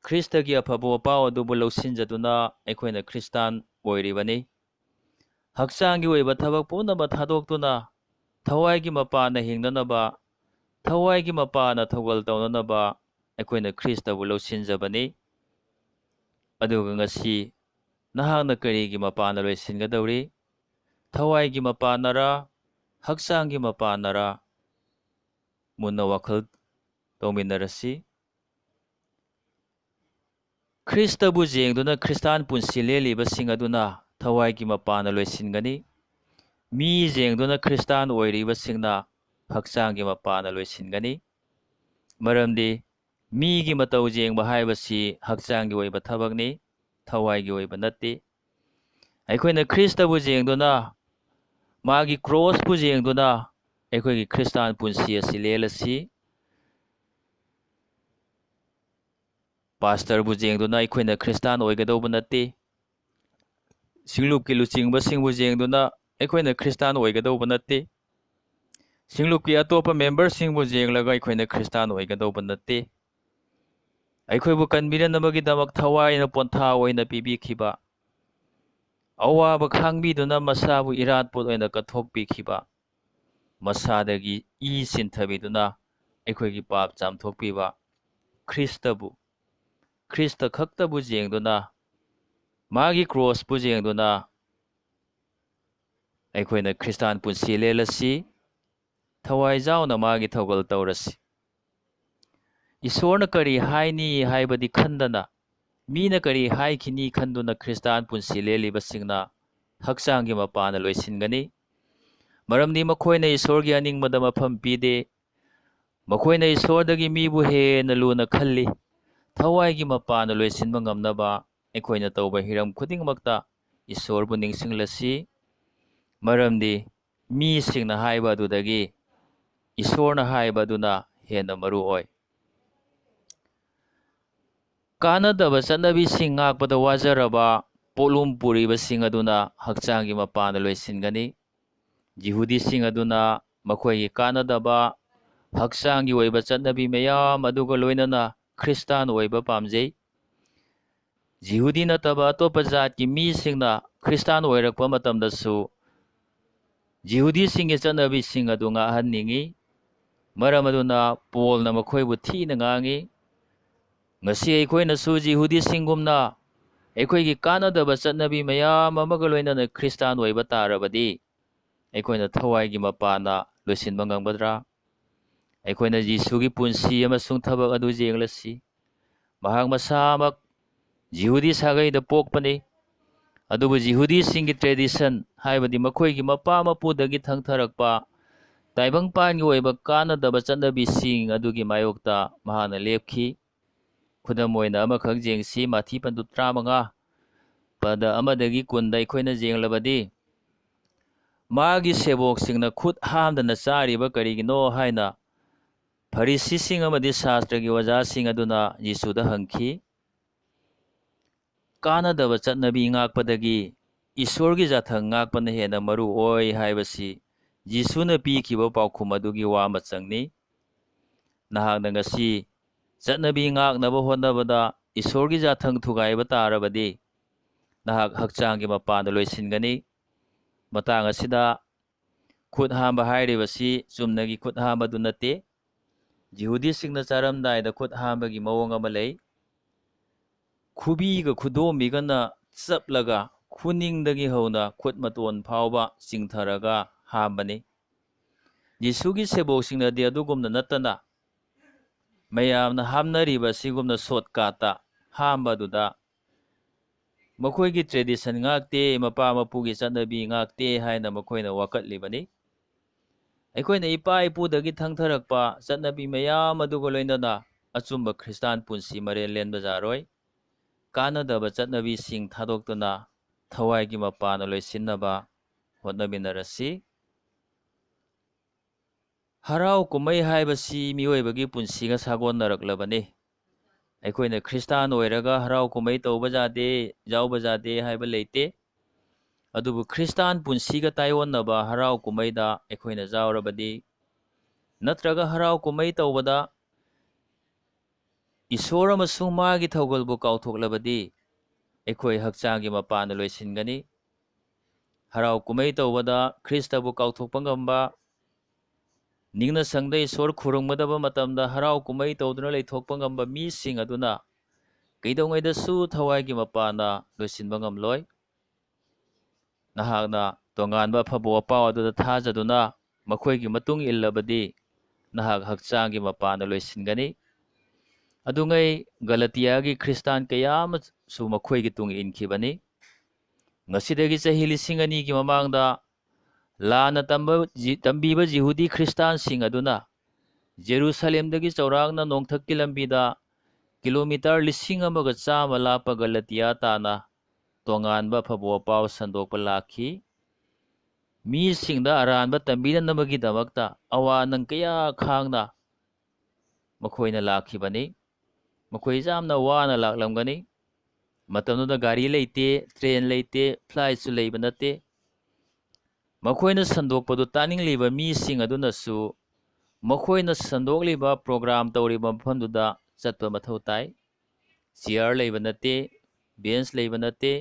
ꯈ꯭ꯔꯤꯁꯇꯒꯤ ꯑꯐꯕ ꯋꯥꯄꯥꯎ ꯑꯗꯨꯕꯨ ꯂꯧꯁꯤꯟꯖꯗꯨꯅ ꯑꯩꯈꯣꯏꯅ ꯈ꯭ꯔꯤꯁꯇꯥꯟ ꯑꯣꯏꯔꯤꯕꯅꯤ꯫ ꯍꯛꯆꯥꯡꯒꯤ ꯑꯣꯏꯕ ꯊꯕꯛ ꯄꯨꯝꯅꯃꯛ ꯊꯥꯗꯣꯛꯇꯨꯅ ꯊꯋꯥꯏꯒꯤ ꯃꯄꯥꯟꯅ ꯍꯤꯡꯅꯅꯕ, ꯊꯋꯥꯏꯒꯤ ꯃꯄꯥꯟꯅ ꯊꯧꯒꯜ ꯇꯧꯅꯅꯕ ꯑꯩꯈꯣꯏꯅ ꯈ꯭ꯔꯤꯁꯇꯕꯨ ꯂꯧꯁꯤꯟꯖꯕꯅꯤ꯫ ꯑꯗꯨꯒ ꯉꯁꯤ ꯅꯍꯥꯛꯅ ꯀꯔꯤꯒꯤ ꯃꯄꯥꯟꯅ ꯂꯣꯏꯁꯤꯟꯒꯗꯧꯔꯤ? ꯊꯋꯥꯏꯒꯤ ꯃꯄꯥꯟꯅꯔ, ꯍꯛꯆꯥꯡꯒꯤ ꯃꯄꯥꯟꯅꯔꯥ? ꯃꯨꯟꯅ ꯋꯥꯈꯜ ꯇꯧꯃꯤꯟꯅꯔꯁꯤ꯫ ꯈ꯭ꯔꯤꯁꯇꯕꯨ ꯌꯦꯡꯗꯨꯅ ꯈ꯭ꯔꯤꯁꯇꯥꯟ ꯄꯨꯟꯁꯤ ꯂꯦꯜꯂꯤꯕꯁꯤꯡ ꯑꯗꯨꯅ ꯊꯋꯥꯏꯒꯤ ꯃꯄꯥꯟꯅ ꯂꯣꯏꯁꯤꯟꯒꯅꯤ꯫ ꯃꯤ ꯌꯦꯡꯗꯨꯅ ꯈ꯭ꯔꯤꯁꯇꯥꯟ ꯑꯣꯏꯔꯤꯕꯁꯤꯡꯅ ꯍꯛꯆꯥꯡꯒꯤ ꯃꯄꯥꯟꯅ ꯂꯣꯏꯁꯤꯟꯒꯅꯤ꯫ ꯃꯔꯝꯗꯤ ꯃꯤꯒꯤ ꯃꯇꯧ ꯌꯦꯡꯕ ꯍꯥꯏꯕꯁꯤ ꯍꯛꯆꯥꯡꯒꯤ ꯑꯣꯏꯕ ꯊꯕꯛꯅꯤ, ꯊꯋꯥꯏꯒꯤ ꯑꯣꯏꯕ ꯅꯠꯇꯦ꯫ ꯑꯩꯈꯣꯏꯅ ꯈ꯭ꯔꯤꯁꯇꯕꯨ ꯌꯦꯡꯗꯨꯅ, ꯃꯥꯒꯤ ꯀ꯭ꯔꯣꯁꯄꯨ ꯌꯦꯡꯗꯨꯅ ꯑꯩꯈꯣꯏꯒꯤ ꯈ꯭ꯔꯤꯁꯇꯥꯟ ꯄꯨꯟꯁꯤ ꯑꯁꯤ ꯂꯦꯜꯂꯁꯤ꯫ ꯄꯥꯁꯇꯔꯕꯨ ꯌꯦꯡꯗꯨꯅ ꯑꯩꯈꯣꯏꯅ ꯈ꯭ꯔꯤꯁꯇꯥꯟ ꯑꯣꯏꯒꯗꯧꯕ ꯅꯠꯇꯦ꯫ ꯁꯤꯡꯂꯨꯞꯀꯤ ꯂꯨꯆꯤꯡꯕꯁꯤꯡꯕꯨ ꯌꯦꯡꯗꯨꯅ ꯑꯩꯈꯣꯏꯅ ꯈ꯭ꯔꯤꯁꯇꯥꯟ ꯑꯣꯏꯒꯗꯧꯕ ꯅꯠꯇꯦ꯫ ꯁꯤꯡꯂꯨꯞꯀꯤ ꯑꯇꯣꯞꯄ ꯃꯦꯝꯕꯔꯁꯤꯡꯕꯨ ꯌꯦꯡꯂꯒ ꯑꯩꯈꯣꯏꯅ ꯈ꯭ꯔꯤꯁꯇꯥꯟ ꯑꯣꯏꯒꯗꯧꯕ ꯅꯠꯇꯦ꯫ ꯑꯩꯈꯣꯏꯕꯨ ꯀꯟꯕꯤꯅꯅꯕꯒꯤꯗꯃꯛ ꯊꯋꯥꯏꯅ ꯄꯣꯟꯊꯥ ꯑꯣꯏꯅ ꯄꯤꯕꯤꯈꯤꯕ, ꯑꯋꯥꯕ ꯈꯥꯡꯕꯤꯗꯨꯅ ꯃꯁꯥꯕꯨ ꯏꯔꯥꯠꯄꯣꯠ ꯑꯣꯏꯅ ꯀꯠꯊꯣꯛꯄꯤꯈꯤꯕ, ꯃꯁꯥꯗꯒꯤ ꯏ ꯆꯤꯟꯊꯕꯤꯗꯨꯅ ꯑꯩꯈꯣꯏꯒꯤ ꯄꯥꯞ ꯆꯥꯝꯊꯣꯛꯄꯤꯕ ꯈ꯭ꯔꯤꯁꯇꯕꯨ, ꯈ꯭ꯔꯤꯁꯇ ꯈꯛꯇꯕꯨ ꯌꯦꯡꯗꯨꯅ, ꯃꯥꯒꯤ ꯀ꯭ꯔꯣꯁꯄꯨ ꯌꯦꯡꯗꯨꯅ ꯑꯩꯈꯣꯏꯅ ꯈ꯭ꯔꯤꯁꯇꯥꯟ ꯄꯨꯟꯁꯤ ꯂꯦꯜꯂꯁꯤ꯫ ꯊꯋꯥꯏ ꯌꯥꯎꯅ ꯃꯥꯒꯤ ꯊꯧꯒꯜ ꯇꯧꯔꯁꯤ꯫ ꯏꯁꯣꯔꯅ ꯀꯔꯤ ꯍꯥꯏꯅꯤ ꯍꯥꯏꯕꯗꯤ ꯈꯟꯗꯅ, ꯃꯤꯅ ꯀꯔꯤ ꯍꯥꯏꯈꯤꯅꯤ ꯈꯟꯗꯨꯅ ꯈ꯭ꯔꯤꯁꯇꯥꯟ ꯄꯨꯟꯁꯤ ꯂꯦꯜꯂꯤꯕꯁꯤꯡꯅ ꯍꯛꯆꯥꯡꯒꯤ ꯃꯄꯥꯟꯅ ꯂꯣꯏꯁꯤꯟꯒꯅꯤ꯫ ꯃꯔꯝꯗꯤ ꯃꯈꯣꯏꯅ ꯏꯁꯣꯔꯒꯤ ꯑꯅꯤꯡꯕꯗ ꯃꯐꯝ ꯄꯤꯗꯦ꯫ ꯃꯈꯣꯏꯅ ꯏꯁꯣꯔꯗꯒꯤ ꯃꯤꯕꯨ ꯍꯦꯟꯅ ꯂꯨꯅ ꯈꯜꯂꯤ꯫ ꯊꯋꯥꯏꯒꯤ ꯃꯄꯥꯟꯅ ꯂꯣꯏꯁꯤꯟꯕ ꯉꯝꯅꯕ ꯑꯩꯈꯣꯏꯅ ꯇꯧꯕ ꯍꯤꯔꯝ ꯈꯨꯗꯤꯡꯃꯛꯇ ꯏꯁꯣꯔꯕꯨ ꯅꯤꯡꯁꯤꯡꯂꯁꯤ꯫ ꯃꯔꯝꯗꯤ ꯃꯤꯁꯤꯡꯅ ꯍꯥꯏꯕ ꯑꯗꯨꯗꯒꯤ ꯏꯁꯣꯔꯅ ꯍꯥꯏꯕ ꯑꯗꯨꯅ ꯍꯦꯟꯅ ꯃꯔꯨ ꯑꯣꯏ꯫ ꯀꯥꯟꯅꯗꯕ ꯆꯠꯅꯕꯤꯁꯤꯡ ꯉꯥꯛꯄꯗ ꯋꯥꯖꯔꯕ ꯄꯣꯠꯂꯨꯝ ꯄꯨꯔꯤꯕꯁꯤꯡ ꯑꯗꯨꯅ ꯍꯛꯆꯥꯡꯒꯤ ꯃꯄꯥꯟꯗ ꯂꯣꯏꯁꯤꯟꯒꯅꯤ꯫ ꯌꯤꯍꯨꯗꯤꯁꯤꯡ ꯑꯗꯨꯅ ꯃꯈꯣꯏꯒꯤ ꯀꯥꯟꯅꯗꯕ ꯍꯛꯆꯥꯡꯒꯤ ꯑꯣꯏꯕ ꯆꯠꯅꯕꯤ ꯃꯌꯥꯝ ꯑꯗꯨꯒ ꯂꯣꯏꯅꯅ ꯈ꯭ꯔꯤꯁꯇꯥꯟ ꯑꯣꯏꯕ ꯄꯥꯝꯖꯩ꯫ ꯖꯤꯍꯨꯗꯤ ꯅꯠꯇꯕ ꯑꯇꯣꯞꯄ ꯖꯥꯠꯀꯤ ꯃꯤꯁꯤꯡꯅ ꯈ꯭ꯔꯤꯁꯇꯥꯟ ꯑꯣꯏꯔꯛꯄ ꯃꯇꯝꯗꯁꯨ ꯖꯤꯍꯨꯗꯤꯁꯤꯡꯒꯤ ꯆꯠꯅꯕꯤꯁꯤꯡ ꯑꯗꯨ ꯉꯥꯛꯍꯟꯅꯤꯡꯏ꯫ ꯃꯔꯝ ꯑꯗꯨꯅ ꯄꯣꯜꯅ ꯃꯈꯣꯏꯕꯨ ꯊꯤꯅ ꯉꯥꯡꯏ꯫ ꯉꯁꯤ ꯑꯩꯈꯣꯏꯅꯁꯨ ꯖꯤꯍꯨꯗꯤꯁꯤꯡꯒꯨꯝꯅ ꯑꯩꯈꯣꯏꯒꯤ ꯀꯥꯟꯅꯗꯕ ꯆꯠꯅꯕꯤ ꯃꯌꯥꯝ ꯑꯃꯒ ꯂꯣꯏꯅꯅ ꯈ꯭ꯔꯤꯁꯇꯥꯟ ꯑꯣꯏꯕ ꯇꯥꯔꯕꯗꯤ, ꯑꯩꯈꯣꯏꯅ ꯊꯋꯥꯏꯒꯤ ꯃꯄꯥꯟꯅ ꯂꯣꯏꯁꯤꯟꯕ ꯉꯝꯒꯗ꯭ꯔꯥ? ꯑꯩꯈꯣꯏꯅ ꯖꯤꯁꯨꯒꯤ ꯄꯨꯟꯁꯤ ꯑꯃꯁꯨꯡ ꯊꯕꯛ ꯑꯗꯨ ꯌꯦꯡꯂꯁꯤ꯫ ꯃꯍꯥꯛ ꯃꯁꯥꯃꯛ ꯖꯤꯍꯨꯗꯤ ꯁꯥꯒꯩꯗ ꯄꯣꯛꯄꯅꯤ꯫ ꯑꯗꯨꯕꯨ ꯖꯤꯍꯨꯗꯤꯁꯤꯡꯒꯤ tradition, ꯍꯥꯏꯕꯗꯤ ꯃꯈꯣꯏꯒꯤ ꯃꯄꯥ ꯃꯄꯨꯗꯒꯤ ꯊꯪꯊꯔꯛꯄ ꯇꯥꯏꯕꯪꯄꯥꯟꯒꯤ ꯑꯣꯏꯕ ꯀꯥꯟꯅꯗꯕ ꯆꯠꯅꯕꯤꯁꯤꯡ ꯑꯗꯨꯒꯤ ꯃꯥꯌꯣꯛꯇ ꯃꯍꯥꯛꯅ ꯂꯦꯞꯈꯤ꯫ ꯈꯨꯗꯝ ꯑꯣꯏꯅ ꯑꯃꯈꯛ ꯌꯦꯡꯁꯤ, ꯃꯥꯊꯤ ꯄꯟꯗꯨ ꯇꯔꯥꯃꯉꯥ, ꯄꯗ ꯑꯃꯗꯒꯤ ꯀꯨꯟꯗ ꯑꯩꯈꯣꯏꯅ ꯌꯦꯡꯂꯕꯗꯤ, ꯃꯥꯒꯤ ꯁꯦꯕꯣꯛꯁꯤꯡꯅ ꯈꯨꯠ ꯍꯥꯝꯗꯅ ꯆꯥꯔꯤꯕ ꯀꯔꯤꯒꯤꯅꯣ ꯍꯥꯏꯅ ꯐꯔꯤꯁꯤꯁꯤꯡ ꯑꯃꯗꯤ ꯁꯥꯁꯇ꯭ꯔꯒꯤ ꯑꯣꯖꯥꯁꯤꯡ ꯑꯗꯨꯅ ꯌꯤꯁꯨꯗ ꯍꯪꯈꯤ꯫ ꯀꯥꯟꯅꯗꯕ ꯆꯠꯅꯕꯤ ꯉꯥꯛꯄꯗꯒꯤ ꯏꯁꯣꯔꯒꯤ ꯖꯥꯊꯪ ꯉꯥꯛꯄꯅ ꯍꯦꯟꯅ ꯃꯔꯨ ꯑꯣꯏ ꯍꯥꯏꯕꯁꯤ ꯖꯤꯁꯨꯅ ꯄꯤꯈꯤꯕ ꯄꯥꯎꯈꯨꯝ ꯑꯗꯨꯒꯤ ꯋꯥ ꯑꯃ ꯆꯪꯅꯤ꯫ ꯅꯍꯥꯛꯅ ꯉꯁꯤ ꯆꯠꯅꯕꯤ ꯉꯥꯛꯅꯕ ꯍꯣꯠꯅꯕꯗ ꯏꯁꯣꯔꯒꯤ ꯖꯥꯊꯪ ꯊꯨꯒꯥꯏꯕ ꯇꯥꯔꯕꯗꯤ, ꯅꯍꯥꯛ ꯍꯛꯆꯥꯡꯒꯤ ꯃꯄꯥꯟꯗ ꯂꯣꯏꯁꯤꯟꯒꯅꯤ꯫ ꯃꯇꯥꯡ ꯑꯁꯤꯗ ꯈꯨꯠ ꯍꯥꯝꯕ ꯍꯥꯏꯔꯤꯕꯁꯤ ꯆꯨꯝꯅꯒꯤ ꯈꯨꯠ ꯍꯥꯝꯕꯗꯨ ꯅꯠꯇꯦ꯫ ꯖꯤꯍꯨꯗꯤꯁꯤꯡꯅ ꯆꯥꯔꯝꯗꯥꯏꯗ ꯈꯨꯠ ꯍꯥꯝꯕꯒꯤ ꯃꯑꯣꯡ ꯑꯃ ꯂꯩ꯫ ꯈꯨꯕꯤꯒ ꯈꯨꯗꯣꯝꯕꯤꯒꯅ ꯆꯞꯂꯒ ꯈꯨꯅꯤꯡꯗꯒꯤ ꯍꯧꯅ ꯈꯨꯠ ꯃꯇꯣꯟ ꯐꯥꯎꯕ ꯆꯤꯡꯊꯔꯒ ꯍꯥꯝꯕꯅꯤ꯫ ꯖꯤꯁꯨꯒꯤ ꯁꯦꯕꯣꯛꯁꯤꯡꯅꯗꯤ ꯑꯗꯨꯒꯨꯝꯅ ꯅꯠꯇꯅ ꯃꯌꯥꯝꯅ ꯍꯥꯝꯅꯔꯤꯕ ꯑꯁꯤꯒꯨꯝꯅ ꯁꯣꯔꯠꯀꯥꯠꯇ ꯍꯥꯝꯕ ꯑꯗꯨꯗ ꯃꯈꯣꯏꯒꯤ tradition ꯉꯥꯛꯇꯦ, ꯃꯄꯥ ꯃꯄꯨꯒꯤ ꯆꯠꯅꯕꯤ ꯉꯥꯛꯇꯦ ꯍꯥꯏꯅ ꯃꯈꯣꯏꯅ ꯋꯥꯀꯠꯂꯤꯕꯅꯤ꯫ ꯑꯩꯈꯣꯏꯅ ꯏꯄꯥ ꯏꯄꯨꯗꯒꯤ ꯊꯪꯊꯔꯛꯄ ꯆꯠꯅꯕꯤ ꯃꯌꯥꯝ ꯑꯗꯨꯒ ꯂꯣꯏꯅꯅ ꯑꯆꯨꯝꯕ ꯈ꯭ꯔꯤꯁꯇꯥꯟ ꯄꯨꯟꯁꯤ ꯃꯔꯦꯜ ꯂꯦꯟꯕ ꯌꯥꯔꯣꯏ꯫ ꯀꯥꯟꯅꯗꯕ ꯆꯠꯅꯕꯤꯁꯤꯡ ꯊꯥꯗꯣꯛꯇꯨꯅ ꯊꯋꯥꯏꯒꯤ ꯃꯄꯥꯟꯅ ꯂꯣꯏꯁꯤꯟꯅꯕ ꯍꯣꯠꯅꯃꯤꯟꯅꯔꯁꯤ꯫ ꯍꯔꯥꯎ ꯀꯨꯝꯍꯩ ꯍꯥꯏꯕꯁꯤ ꯃꯤꯑꯣꯏꯕꯒꯤ ꯄꯨꯟꯁꯤꯒ ꯁꯥꯒꯣꯟꯅꯔꯛꯂꯕꯅꯤ꯫ ꯑꯩꯈꯣꯏꯅ ꯈ꯭ꯔꯤꯁꯇꯥꯟ ꯑꯣꯏꯔꯒ ꯍꯔꯥꯎ ꯀꯨꯝꯍꯩ ꯇꯧꯕ ꯌꯥꯗꯦ, ꯌꯥꯎꯕ ꯌꯥꯗꯦ ꯍꯥꯏꯕ ꯂꯩꯇꯦ꯫ ꯑꯗꯨꯕꯨ ꯈ꯭ꯔꯤꯁꯇꯥꯟ ꯄꯨꯟꯁꯤꯒ ꯇꯥꯏꯑꯣꯟꯅꯕ ꯍꯔꯥꯎ ꯀꯨꯝꯍꯩꯗ ꯑꯩꯈꯣꯏꯅ ꯌꯥꯎꯔꯕꯗꯤ, ꯅꯠꯇ꯭ꯔꯒ ꯍꯔꯥꯎ ꯀꯨꯝꯍꯩ ꯇꯧꯕꯗ ꯏꯁꯣꯔ ꯑꯃꯁꯨꯡ ꯃꯥꯒꯤ ꯊꯧꯒꯜꯕꯨ ꯀꯥꯎꯊꯣꯛꯂꯕꯗꯤ, ꯑꯩꯈꯣꯏ ꯍꯛꯆꯥꯡꯒꯤ ꯃꯄꯥꯟꯗ ꯂꯣꯏꯁꯤꯟꯒꯅꯤ꯫ ꯍꯔꯥꯎ ꯀꯨꯝꯍꯩ ꯇꯧꯕꯗ ꯈ꯭ꯔꯤꯁꯇꯕꯨ ꯀꯥꯎꯊꯣꯛꯄ ꯉꯝꯕ, ꯅꯤꯡꯅ ꯁꯪꯗ ꯏꯁꯣꯔ ꯈꯨꯔꯨꯝꯒꯗꯕ ꯃꯇꯝꯗ ꯍꯔꯥꯎ ꯀꯨꯝꯍꯩ ꯇꯧꯗꯨꯅ ꯂꯩꯊꯣꯛꯄ ꯉꯝꯕ ꯃꯤꯁꯤꯡ ꯑꯗꯨꯅ ꯀꯩꯗꯧꯉꯩꯗꯁꯨ ꯊꯋꯥꯏꯒꯤ ꯃꯄꯥꯟꯅ ꯂꯣꯏꯁꯤꯟꯕ ꯉꯝꯂꯣꯏ꯫ ꯅꯍꯥꯛꯅ ꯇꯣꯉꯥꯟꯕ ꯑꯐꯕ ꯋꯥꯄꯥꯎ ꯑꯗꯨꯗ ꯊꯥꯖꯗꯨꯅ ꯃꯈꯣꯏꯒꯤ ꯃꯇꯨꯡ ꯏꯜꯂꯕꯗꯤ ꯅꯍꯥꯛ ꯍꯛꯆꯥꯡꯒꯤ ꯃꯄꯥꯟꯗ ꯂꯣꯏꯁꯤꯟꯒꯅꯤ꯫ ꯑꯗꯨꯉꯩ ꯒꯂꯇꯤꯌꯥꯒꯤ ꯈ꯭ꯔꯤꯁꯇꯥꯟ ꯀꯌꯥ ꯑꯃꯁꯨ ꯃꯈꯣꯏꯒꯤ ꯇꯨꯡ ꯏꯟꯈꯤꯕꯅꯤ꯫ ꯉꯁꯤꯗꯒꯤ ꯆꯍꯤ ꯂꯤꯁꯤꯡ ꯑꯅꯤꯒꯤ ꯃꯃꯥꯡꯗ ꯂꯥꯟꯅ ꯇꯝꯕ ꯖꯤ-, ꯇꯝꯕꯤꯕ ꯖꯤꯍꯨꯗꯤ ꯈ꯭ꯔꯤꯁꯇꯥꯟꯁꯤꯡ ꯑꯗꯨꯅ ꯖꯦꯔꯨꯁꯥꯂꯦꯝꯗꯒꯤ ꯆꯥꯎꯔꯥꯛꯅ ꯅꯣꯡꯊꯛꯀꯤ ꯂꯝꯕꯤꯗ ꯀꯤꯂꯣꯃꯤꯇꯔ ꯂꯤꯁꯤꯡ ꯑꯃꯒ ꯆꯥꯝꯃ ꯂꯥꯞꯄ ꯒꯂꯇꯤꯌꯥ ꯇꯥꯅ ꯇꯣꯉꯥꯟꯕ ꯑꯐꯕ ꯋꯥꯄꯥꯎ ꯁꯟꯗꯣꯛꯄ ꯂꯥꯛꯈꯤ꯫ ꯃꯤꯁꯤꯡꯗ ꯑꯔꯥꯟꯕ ꯇꯝꯕꯤꯅꯅꯕꯒꯤꯗꯃꯛꯇ ꯑꯋꯥ ꯅꯪ ꯀꯌꯥ ꯈꯥꯡꯅ ꯃꯈꯣꯏꯅ ꯂꯥꯛꯈꯤꯕꯅꯤ꯫ ꯃꯈꯣꯏ ꯌꯥꯝꯅ ꯋꯥꯅ ꯂꯥꯛꯂꯝꯒꯅꯤ꯫ ꯃꯇꯝꯗꯨꯗ ꯒꯥꯔꯤ ꯂꯩꯇꯦ, ꯇ꯭ꯔꯦꯟ ꯂꯩꯇꯦ, ꯐ꯭ꯂꯥꯏꯠꯁꯨ ꯂꯩꯕ ꯅꯠꯇꯦ꯫ ꯃꯈꯣꯏꯅ ꯁꯟꯗꯣꯛꯄꯗꯨ ꯇꯥꯅꯤꯡꯂꯤꯕ ꯃꯤꯁꯤꯡ ꯑꯗꯨꯅꯁꯨ ꯃꯈꯣꯏꯅ ꯁꯟꯗꯣꯛꯂꯤꯕ ꯄ꯭ꯔꯣꯒ꯭ꯔꯥꯝ ꯇꯧꯔꯤꯕ ꯃꯐꯝꯗꯨꯗ ꯆꯠꯄ ꯃꯊꯧ ꯇꯥꯏ꯫ ꯆꯤꯌꯥꯔ ꯂꯩꯕ ꯅꯠꯇꯦ, ꯕꯦꯟꯁ ꯂꯩꯕ ꯅꯠꯇꯦ,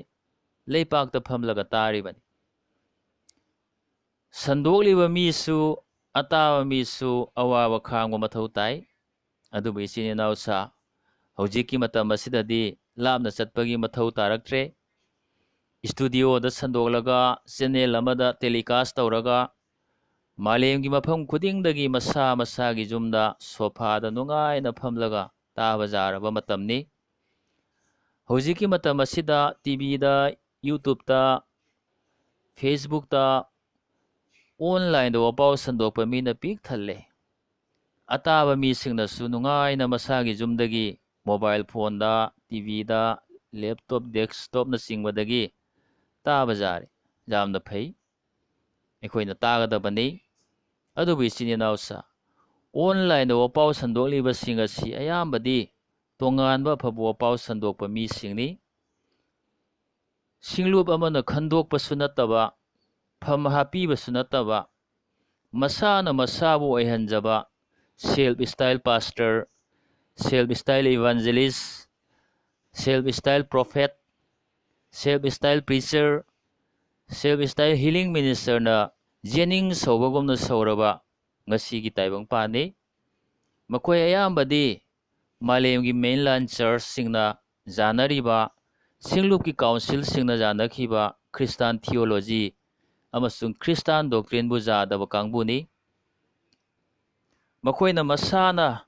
ꯂꯩꯄꯥꯛꯇ ꯐꯝꯂꯒ ꯇꯥꯔꯤꯕꯅꯤ꯫ ꯁꯟꯗꯣꯛꯂꯤꯕ ꯃꯤꯁꯨ, ꯑꯇꯥꯕ ꯃꯤꯁꯨ ꯑꯋꯥꯕ ꯈꯥꯡꯕ ꯃꯊꯧ ꯇꯥꯏ꯫ ꯑꯗꯨꯕꯨ ꯏꯆꯤꯟ ꯏꯅꯥꯎꯁꯥ, ꯍꯧꯖꯤꯛꯀꯤ ꯃꯇꯝ ꯑꯁꯤꯗꯗꯤ ꯂꯥꯞꯅ ꯆꯠꯄꯒꯤ ꯃꯊꯧ ꯇꯥꯔꯛꯇ꯭ꯔꯦ꯫ ꯏꯁꯇꯨꯗꯤꯑꯣꯗ ꯁꯟꯗꯣꯛꯂꯒ ꯆꯦꯅꯦꯜ ꯑꯃꯗ ꯇꯦꯂꯤꯀꯥꯁ ꯇꯧꯔꯒ ꯃꯥꯂꯦꯝꯒꯤ ꯃꯐꯝ ꯈꯨꯗꯤꯡꯗꯒꯤ ꯃꯁꯥ ꯃꯁꯥꯒꯤ ꯌꯨꯝꯗ ꯁꯣꯐꯥꯗ ꯅꯨꯡꯉꯥꯏꯅ ꯐꯝꯂꯒ ꯇꯥꯕ ꯌꯥꯔꯕ ꯃꯇꯝꯅꯤ꯫ ꯍꯧꯖꯤꯛꯀꯤ ꯃꯇꯝ ꯑꯁꯤꯗ ꯇꯤꯚꯤꯗ, ꯌꯨꯇ꯭ꯌꯨꯕꯇ, ꯐꯦꯁꯕꯨꯛꯇ, ꯑꯣꯟꯂꯥꯏꯟꯗ ꯋꯥꯄꯥꯎ ꯁꯟꯗꯣꯛꯄ ꯃꯤꯅ ꯄꯤꯛ ꯊꯜꯂꯦ꯫ ꯑꯇꯥꯕ ꯃꯤꯁꯤꯡꯅꯁꯨ ꯅꯨꯡꯉꯥꯏꯅ ꯃꯁꯥꯒꯤ ꯌꯨꯝꯗꯒꯤ ꯃꯣꯕꯥꯏꯜ ꯐꯣꯟꯗ, ꯇꯤꯚꯤꯗ, ꯂꯦꯞꯇꯣꯞ, ꯗꯦꯁꯛꯇꯣꯞꯅꯆꯤꯡꯕꯗꯒꯤ ꯇꯥꯕ ꯌꯥꯔꯦ꯫ ꯌꯥꯝꯅ ꯐꯩ꯫ ꯑꯩꯈꯣꯏꯅ ꯇꯥꯒꯗꯕꯅꯤ꯫ ꯑꯗꯨꯕꯨ ꯏꯆꯤꯟ ꯏꯅꯥꯎꯁꯥ, ꯑꯣꯟꯂꯥꯏꯟꯗ ꯋꯥꯄꯥꯎ ꯁꯟꯗꯣꯛꯂꯤꯕꯁꯤꯡ ꯑꯁꯤ ꯑꯌꯥꯝꯕꯗꯤ ꯇꯣꯉꯥꯟꯕ ꯑꯐꯕ ꯋꯥꯄꯥꯎ ꯁꯟꯗꯣꯛꯄ ꯃꯤꯁꯤꯡꯅꯤ꯫ ꯁꯤꯡꯂꯨꯞ ꯑꯃꯅ ꯈꯟꯗꯣꯛꯄꯁꯨ ꯅꯠꯇꯕ, ꯐꯝ ꯍꯥꯞꯄꯤꯕꯁꯨ ꯅꯠꯇꯕ, ꯃꯁꯥꯅ ꯃꯁꯥꯕꯨ ꯑꯣꯏꯍꯟꯖꯕ self style pastor, self style evangelist, self style prophet, self style preacher, self style healing ministerꯅ ꯖꯦꯅꯤꯡꯁ ꯁꯧꯕꯒꯨꯝꯅ ꯁꯧꯔꯕ ꯉꯁꯤꯒꯤ ꯇꯥꯏꯕꯪꯄꯥꯟꯅꯤ꯫ ꯃꯈꯣꯏ ꯑꯌꯥꯝꯕꯗꯤ ꯃꯥꯂꯦꯝꯒꯤ mainline churchꯁꯤꯡꯅ ꯌꯥꯅꯔꯤꯕ, ꯁꯤꯡꯂꯨꯞꯀꯤ councilꯁꯤꯡꯅ ꯌꯥꯅꯈꯤꯕ Christian theology, ꯑꯃꯁꯨꯡ ꯈ꯭ꯔꯤꯁꯇꯥꯟ doctrineꯕꯨ ꯌꯥꯗꯕ ꯀꯥꯡꯕꯨꯅꯤ꯫ ꯃꯈꯣꯏꯅ ꯃꯁꯥꯅ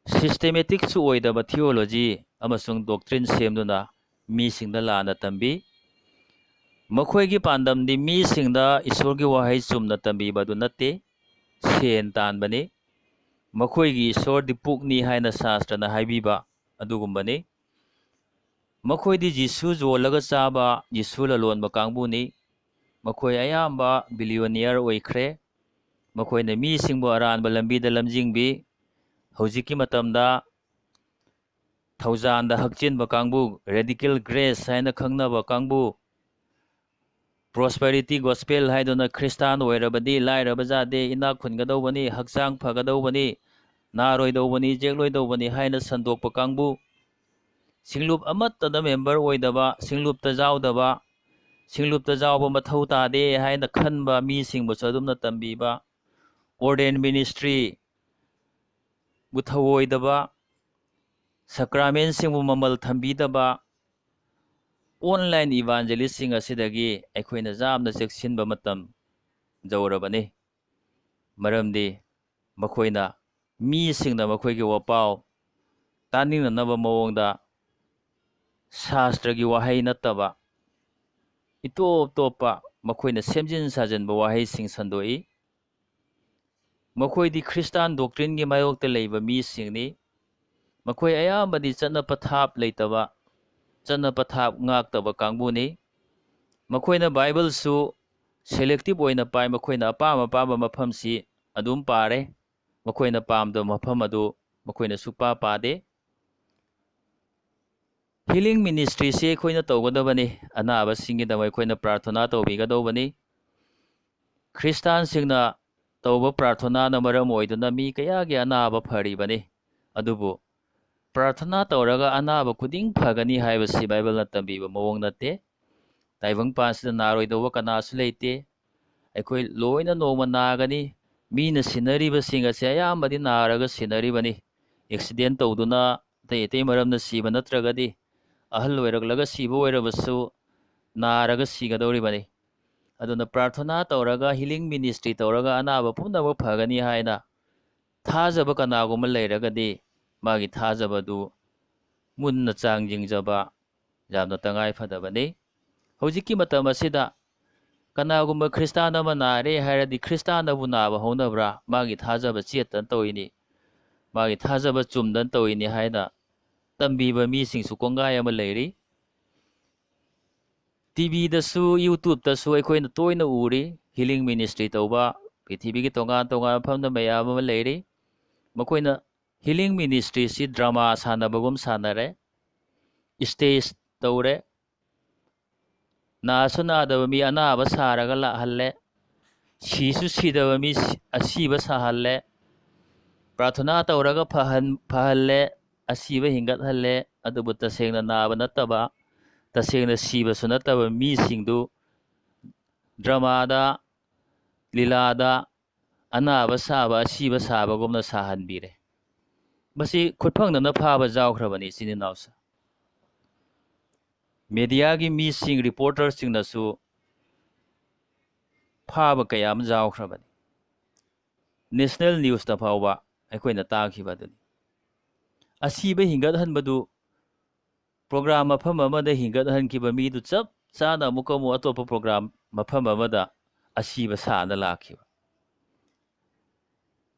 systematicꯁꯨ ꯑꯣꯏꯗꯕ theology ꯑꯃꯁꯨꯡ doctrine ꯁꯦꯝꯗꯨꯅ ꯃꯤꯁꯤꯡꯗ ꯂꯥꯟꯅ ꯇꯝꯕꯤ꯫ ꯃꯈꯣꯏꯒꯤ ꯄꯥꯟꯗꯝꯗꯤ ꯃꯤꯁꯤꯡꯗ ꯏꯁꯣꯔꯒꯤ ꯋꯥꯍꯩ ꯆꯨꯝꯅ ꯇꯝꯕꯤꯕ ꯑꯗꯨ ꯅꯠꯇꯦ, ꯁꯦꯟ ꯇꯥꯟꯕꯅꯤ꯫ ꯃꯈꯣꯏꯒꯤ ꯏꯁꯣꯔꯗꯤ ꯄꯨꯛꯅꯤ ꯍꯥꯏꯅ ꯁꯥꯁꯇ꯭ꯔꯅ ꯍꯥꯏꯕꯤꯕ ꯑꯗꯨꯒꯨꯝꯕꯅꯤ꯫ ꯃꯈꯣꯏꯗꯤ ꯖꯤꯁꯨ ꯌꯣꯜꯂꯒ ꯆꯥꯕ, ꯖꯤꯁꯨ ꯂꯂꯣꯟꯕ ꯀꯥꯡꯕꯨꯅꯤ꯫ ꯃꯈꯣꯏ ꯑꯌꯥꯝꯕ billionaire ꯑꯣꯏꯈ꯭ꯔꯦ꯫ ꯃꯈꯣꯏꯅ ꯃꯤꯁꯤꯡꯕꯨ ꯑꯔꯥꯟꯕ ꯂꯝꯕꯤꯗ ꯂꯝꯖꯤꯡꯕꯤ꯫ ꯍꯧꯖꯤꯛꯀꯤ ꯃꯇꯝꯗ ꯊꯧꯖꯥꯟꯗ ꯍꯛꯆꯤꯟꯕ ꯀꯥꯡꯕꯨ, radical grace ꯍꯥꯏꯅ ꯈꯪꯅꯕ ꯀꯥꯡꯕꯨ, prosperity gospel ꯍꯥꯏꯗꯨꯅ ꯈ꯭ꯔꯤꯁꯇꯥꯟ ꯑꯣꯏꯔꯕꯗꯤ ꯂꯥꯏꯔꯕ ꯌꯥꯗꯦ, ꯏꯅꯥꯛ ꯈꯨꯟꯒꯗꯧꯕꯅꯤ, ꯍꯛꯆꯥꯡ ꯐꯒꯗꯧꯕꯅꯤ, ꯅꯥꯔꯣꯏꯗꯧꯕꯅꯤ, ꯌꯦꯛꯂꯣꯏꯗꯧꯕꯅꯤ ꯍꯥꯏꯅ ꯁꯟꯗꯣꯛꯄ ꯀꯥꯡꯕꯨ, ꯁꯤꯡꯂꯨꯞ ꯑꯃꯠꯇꯗ member ꯑꯣꯏꯗꯕ, ꯁꯤꯡꯂꯨꯞꯇ ꯌꯥꯎꯗꯕ, ꯁꯤꯡꯂꯨꯞꯇ ꯌꯥꯎꯕ ꯃꯊꯧ ꯇꯥꯗꯦ ꯍꯥꯏꯅ ꯈꯟꯕ ꯃꯤꯁꯤꯡꯕꯨꯁꯨ ꯑꯗꯨꯝꯅ ꯇꯝꯕꯤꯕ, ordained ministryꯕꯨ ꯊꯧꯑꯣꯏꯗꯕ, sacramentꯁꯤꯡꯕꯨ ꯃꯃꯜ ꯊꯝꯕꯤꯗꯕ online evangelistꯁꯤꯡ ꯑꯁꯤꯗꯒꯤ ꯑꯩꯈꯣꯏꯅ ꯌꯥꯝꯅ ꯆꯦꯛꯁꯤꯟꯕ ꯃꯇꯝ ꯌꯧꯔꯕꯅꯤ꯫ ꯃꯔꯝꯗꯤ ꯃꯈꯣꯏꯅ ꯃꯤꯁꯤꯡꯅ ꯃꯈꯣꯏꯒꯤ ꯋꯥꯄꯥꯎ ꯇꯥꯅꯤꯡꯅꯅꯕ ꯃꯑꯣꯡꯗ ꯁꯥꯁꯇ꯭ꯔꯒꯤ ꯋꯥꯍꯩ ꯅꯠꯇꯕ ꯏꯇꯣꯞ ꯇꯣꯞꯄ ꯃꯈꯣꯏꯅ ꯁꯦꯝꯖꯤꯟ ꯁꯥꯖꯤꯟꯕ ꯋꯥꯍꯩꯁꯤꯡ ꯁꯟꯗꯣꯛꯏ꯫ ꯃꯈꯣꯏꯗꯤ ꯈ꯭ꯔꯤꯁꯇꯥꯟ doctrineꯒꯤ ꯃꯥꯌꯣꯛꯇ ꯂꯩꯕ ꯃꯤꯁꯤꯡꯅꯤ꯫ ꯃꯈꯣꯏ ꯑꯌꯥꯝꯕꯗꯤ ꯆꯠꯅ ꯄꯊꯥꯞ ꯂꯩꯇꯕ, ꯆꯠꯅ ꯄꯊꯥꯞ ꯉꯥꯛꯇꯕ ꯀꯥꯡꯕꯨꯅꯤ꯫ ꯃꯈꯣꯏꯅ ꯕꯥꯏꯕꯜꯁꯨ selective ꯑꯣꯏꯅ ꯄꯥꯏ, ꯃꯈꯣꯏꯅ ꯑꯄꯥꯝ ꯑꯄꯥꯝꯕ ꯃꯐꯝꯁꯤ ꯑꯗꯨꯝ ꯄꯥꯔꯦ꯫ ꯃꯈꯣꯏꯅ ꯄꯥꯝꯗꯕ ꯃꯐꯝ ꯑꯗꯨ ꯃꯈꯣꯏꯅ ꯁꯨꯛꯄꯥ ꯄꯥꯗꯦ꯫ Healing ministryꯁꯤ ꯑꯩꯈꯣꯏꯅ ꯇꯧꯒꯗꯕꯅꯤ꯫ ꯑꯅꯥꯕꯁꯤꯡꯒꯤꯗꯃꯛ ꯑꯩꯈꯣꯏꯅ ꯄ꯭ꯔꯥꯔꯊꯅꯥ ꯇꯧꯕꯤꯒꯗꯧꯕꯅꯤ꯫ ꯈ꯭ꯔꯤꯁꯇꯥꯟꯁꯤꯡꯅ ꯇꯧꯕ ꯄ꯭ꯔꯥꯔꯊꯅꯥꯅ ꯃꯔꯝ ꯑꯣꯏꯗꯨꯅ ꯃꯤ ꯀꯌꯥꯒꯤ ꯑꯅꯥꯕ ꯐꯔꯤꯕꯅꯤ꯫ ꯑꯗꯨꯕꯨ ꯄ꯭ꯔꯥꯔꯊꯅꯥ ꯇꯧꯔꯒ ꯑꯅꯥꯕ ꯈꯨꯗꯤꯡ ꯐꯒꯅꯤ ꯍꯥꯏꯕꯁꯤ ꯕꯥꯏꯕꯜꯅ ꯇꯝꯕꯤꯕ ꯃꯑꯣꯡ ꯅꯠꯇꯦ꯫ ꯇꯥꯏꯕꯪꯄꯥꯟꯁꯤꯗ ꯅꯥꯔꯣꯏꯗꯧꯕ ꯀꯅꯥꯁꯨ ꯂꯩꯇꯦ꯫ ꯑꯩꯈꯣꯏ ꯂꯣꯏꯅ ꯅꯣꯡꯃ ꯅꯥꯒꯅꯤ꯫ ꯃꯤꯅ ꯁꯤꯟꯅꯔꯤꯕꯁꯤꯡ ꯑꯁꯤ ꯑꯌꯥꯝꯕꯗꯤ ꯅꯥꯔꯒ ꯁꯤꯟꯅꯔꯤꯕꯅꯤ꯫ Accident ꯇꯧꯗꯨꯅ ꯑꯇꯩ ꯑꯇꯩ ꯃꯔꯝꯅ ꯁꯤꯕ ꯅꯠꯇ꯭ꯔꯒꯗꯤ, ꯑꯍꯜ ꯑꯣꯏꯔꯛꯂꯒ ꯁꯤꯕ ꯑꯣꯏꯔꯕꯁꯨ ꯅꯥꯔꯒ ꯁꯤꯒꯗꯧꯔꯤꯕꯅꯤ꯫ ꯑꯗꯨꯅ ꯄ꯭ꯔꯥꯔꯊꯅꯥ ꯇꯧꯔꯒ, ꯍꯤꯂꯤꯡ ꯃꯤꯅꯤꯁꯇ꯭ꯔꯤ ꯇꯧꯔꯒ ꯑꯅꯥꯕ ꯄꯨꯝꯅꯃꯛ ꯐꯒꯅꯤ ꯍꯥꯏꯅ ꯊꯥꯖꯕ ꯀꯅꯥꯒꯨꯝꯕ ꯂꯩꯔꯒꯗꯤ, ꯃꯥꯒꯤ ꯊꯥꯖꯕꯗꯨ ꯃꯨꯟꯅ ꯆꯥꯡ ꯌꯦꯡꯖꯕ ꯌꯥꯝꯅ ꯇꯉꯥꯏ ꯐꯗꯕꯅꯤ꯫ ꯍꯧꯖꯤꯛꯀꯤ ꯃꯇꯝ ꯑꯁꯤꯗ ꯀꯅꯥꯒꯨꯝꯕ ꯈ꯭ꯔꯤꯁꯇꯥꯟ ꯑꯃ ꯅꯥꯔꯦ ꯍꯥꯏꯔꯗꯤ, ꯈ꯭ꯔꯤꯁꯇꯥꯟꯅꯕꯨ ꯅꯥꯕ ꯍꯧꯅꯕ꯭ꯔꯥ? ꯃꯥꯒꯤ ꯊꯥꯖꯕ ꯆꯦꯠꯇꯅ ꯇꯧꯏꯅꯤ, ꯃꯥꯒꯤ ꯊꯥꯖꯕ ꯆꯨꯝꯗꯅ ꯇꯧꯏꯅꯤ ꯍꯥꯏꯅ ꯇꯝꯕꯤꯕ ꯃꯤꯁꯤꯡꯁꯨ ꯀꯣꯡꯒꯥꯏ ꯑꯃ ꯂꯩꯔꯤ꯫ ꯇꯤꯚꯤꯗꯁꯨ, ꯌꯨꯇ꯭ꯌꯨꯕꯇꯁꯨ ꯑꯩꯈꯣꯏꯅ ꯇꯣꯏꯅ ꯎꯔꯤ, ꯍꯤꯂꯤꯡ ꯃꯤꯅꯤꯁꯇ꯭ꯔꯤ ꯇꯧꯕ, ꯄ꯭ꯔꯤꯊꯤꯕꯤꯒꯤ ꯇꯣꯉꯥꯟ ꯇꯣꯉꯥꯟꯕ ꯃꯐꯝꯗ ꯃꯌꯥꯝ ꯑꯃ ꯂꯩꯔꯤ꯫ ꯃꯈꯣꯏꯅ ꯍꯤꯂꯤꯡ ꯃꯤꯅꯤꯁꯇ꯭ꯔꯤꯁꯤ ꯗ꯭ꯔꯃꯥ ꯁꯥꯟꯅꯕꯒꯨꯝ ꯁꯥꯟꯅꯔꯦ, ꯁ꯭ꯇꯦꯖ ꯇꯧꯔꯦ, ꯅꯥꯁꯨ ꯅꯥꯗꯕ ꯃꯤ ꯑꯅꯥꯕ ꯁꯥꯔꯒ ꯂꯥꯛꯍꯜꯂꯦ, ꯁꯤꯁꯨ ꯁꯤꯗꯕ ꯃꯤ ꯁꯤ-, ꯑꯁꯤꯕ ꯁꯥꯍꯜꯂꯦ, ꯄ꯭ꯔꯥꯔꯊꯅꯥ ꯇꯧꯔꯒ ꯐꯍꯟ-, ꯐꯍꯜꯂꯦ, ꯑꯁꯤꯕ ꯍꯤꯡꯒꯠꯍꯜꯂꯦ꯫ ꯑꯗꯨꯕꯨ ꯇꯁꯦꯡꯅ ꯅꯥꯕ ꯅꯠꯇꯕ, ꯇꯁꯦꯡꯅ ꯁꯤꯕꯁꯨ ꯅꯠꯇꯕ ꯃꯤꯁꯤꯡꯗꯨ ꯗ꯭ꯔꯃꯥꯗ, ꯂꯤꯂꯥꯗ ꯑꯅꯥꯕ ꯁꯥꯕ, ꯑꯁꯤꯕ ꯁꯥꯕꯒꯨꯝꯅ ꯁꯥꯍꯟꯕꯤꯔꯦ꯫ ꯃꯁꯤ ꯈꯨꯠꯐꯪꯗꯅ ꯐꯥꯕ ꯌꯥꯎꯈ꯭ꯔꯕꯅꯤ, ꯏꯆꯤꯟ ꯏꯅꯥꯎꯁꯦ꯫ ꯃꯦꯗꯤꯌꯥꯒꯤ ꯃꯤꯁꯤꯡ, ꯔꯤꯄꯣꯔꯇꯔꯁꯤꯡꯅꯁꯨ ꯐꯥꯕ ꯀꯌꯥ ꯑꯃ ꯌꯥꯎꯈ꯭ꯔꯕꯅꯤ꯫ ꯅꯦꯁꯅꯦꯜ ꯅ꯭ꯌꯨꯁꯇ ꯐꯥꯎꯕ ꯑꯩꯈꯣꯏꯅ ꯇꯥꯈꯤꯕ ꯑꯗꯨꯅꯤ꯫ ꯑꯁꯤꯕ ꯍꯤꯡꯒꯠꯍꯟꯕꯗꯨ ꯄ꯭ꯔꯣꯒ꯭ꯔꯥꯝ ꯃꯐꯝ ꯑꯃꯗ ꯍꯤꯡꯒꯠꯍꯟꯈꯤꯕ ꯃꯤꯗꯨ ꯆꯞ ꯆꯥꯅ ꯑꯃꯨꯛꯀ ꯑꯃꯨꯛ ꯑꯇꯣꯞꯄ ꯄ꯭ꯔꯣꯒ꯭ꯔꯥꯝ ꯃꯐꯝ ꯑꯃꯗ ꯑꯁꯤꯕ ꯁꯥꯅ ꯂꯥꯛꯈꯤꯕ꯫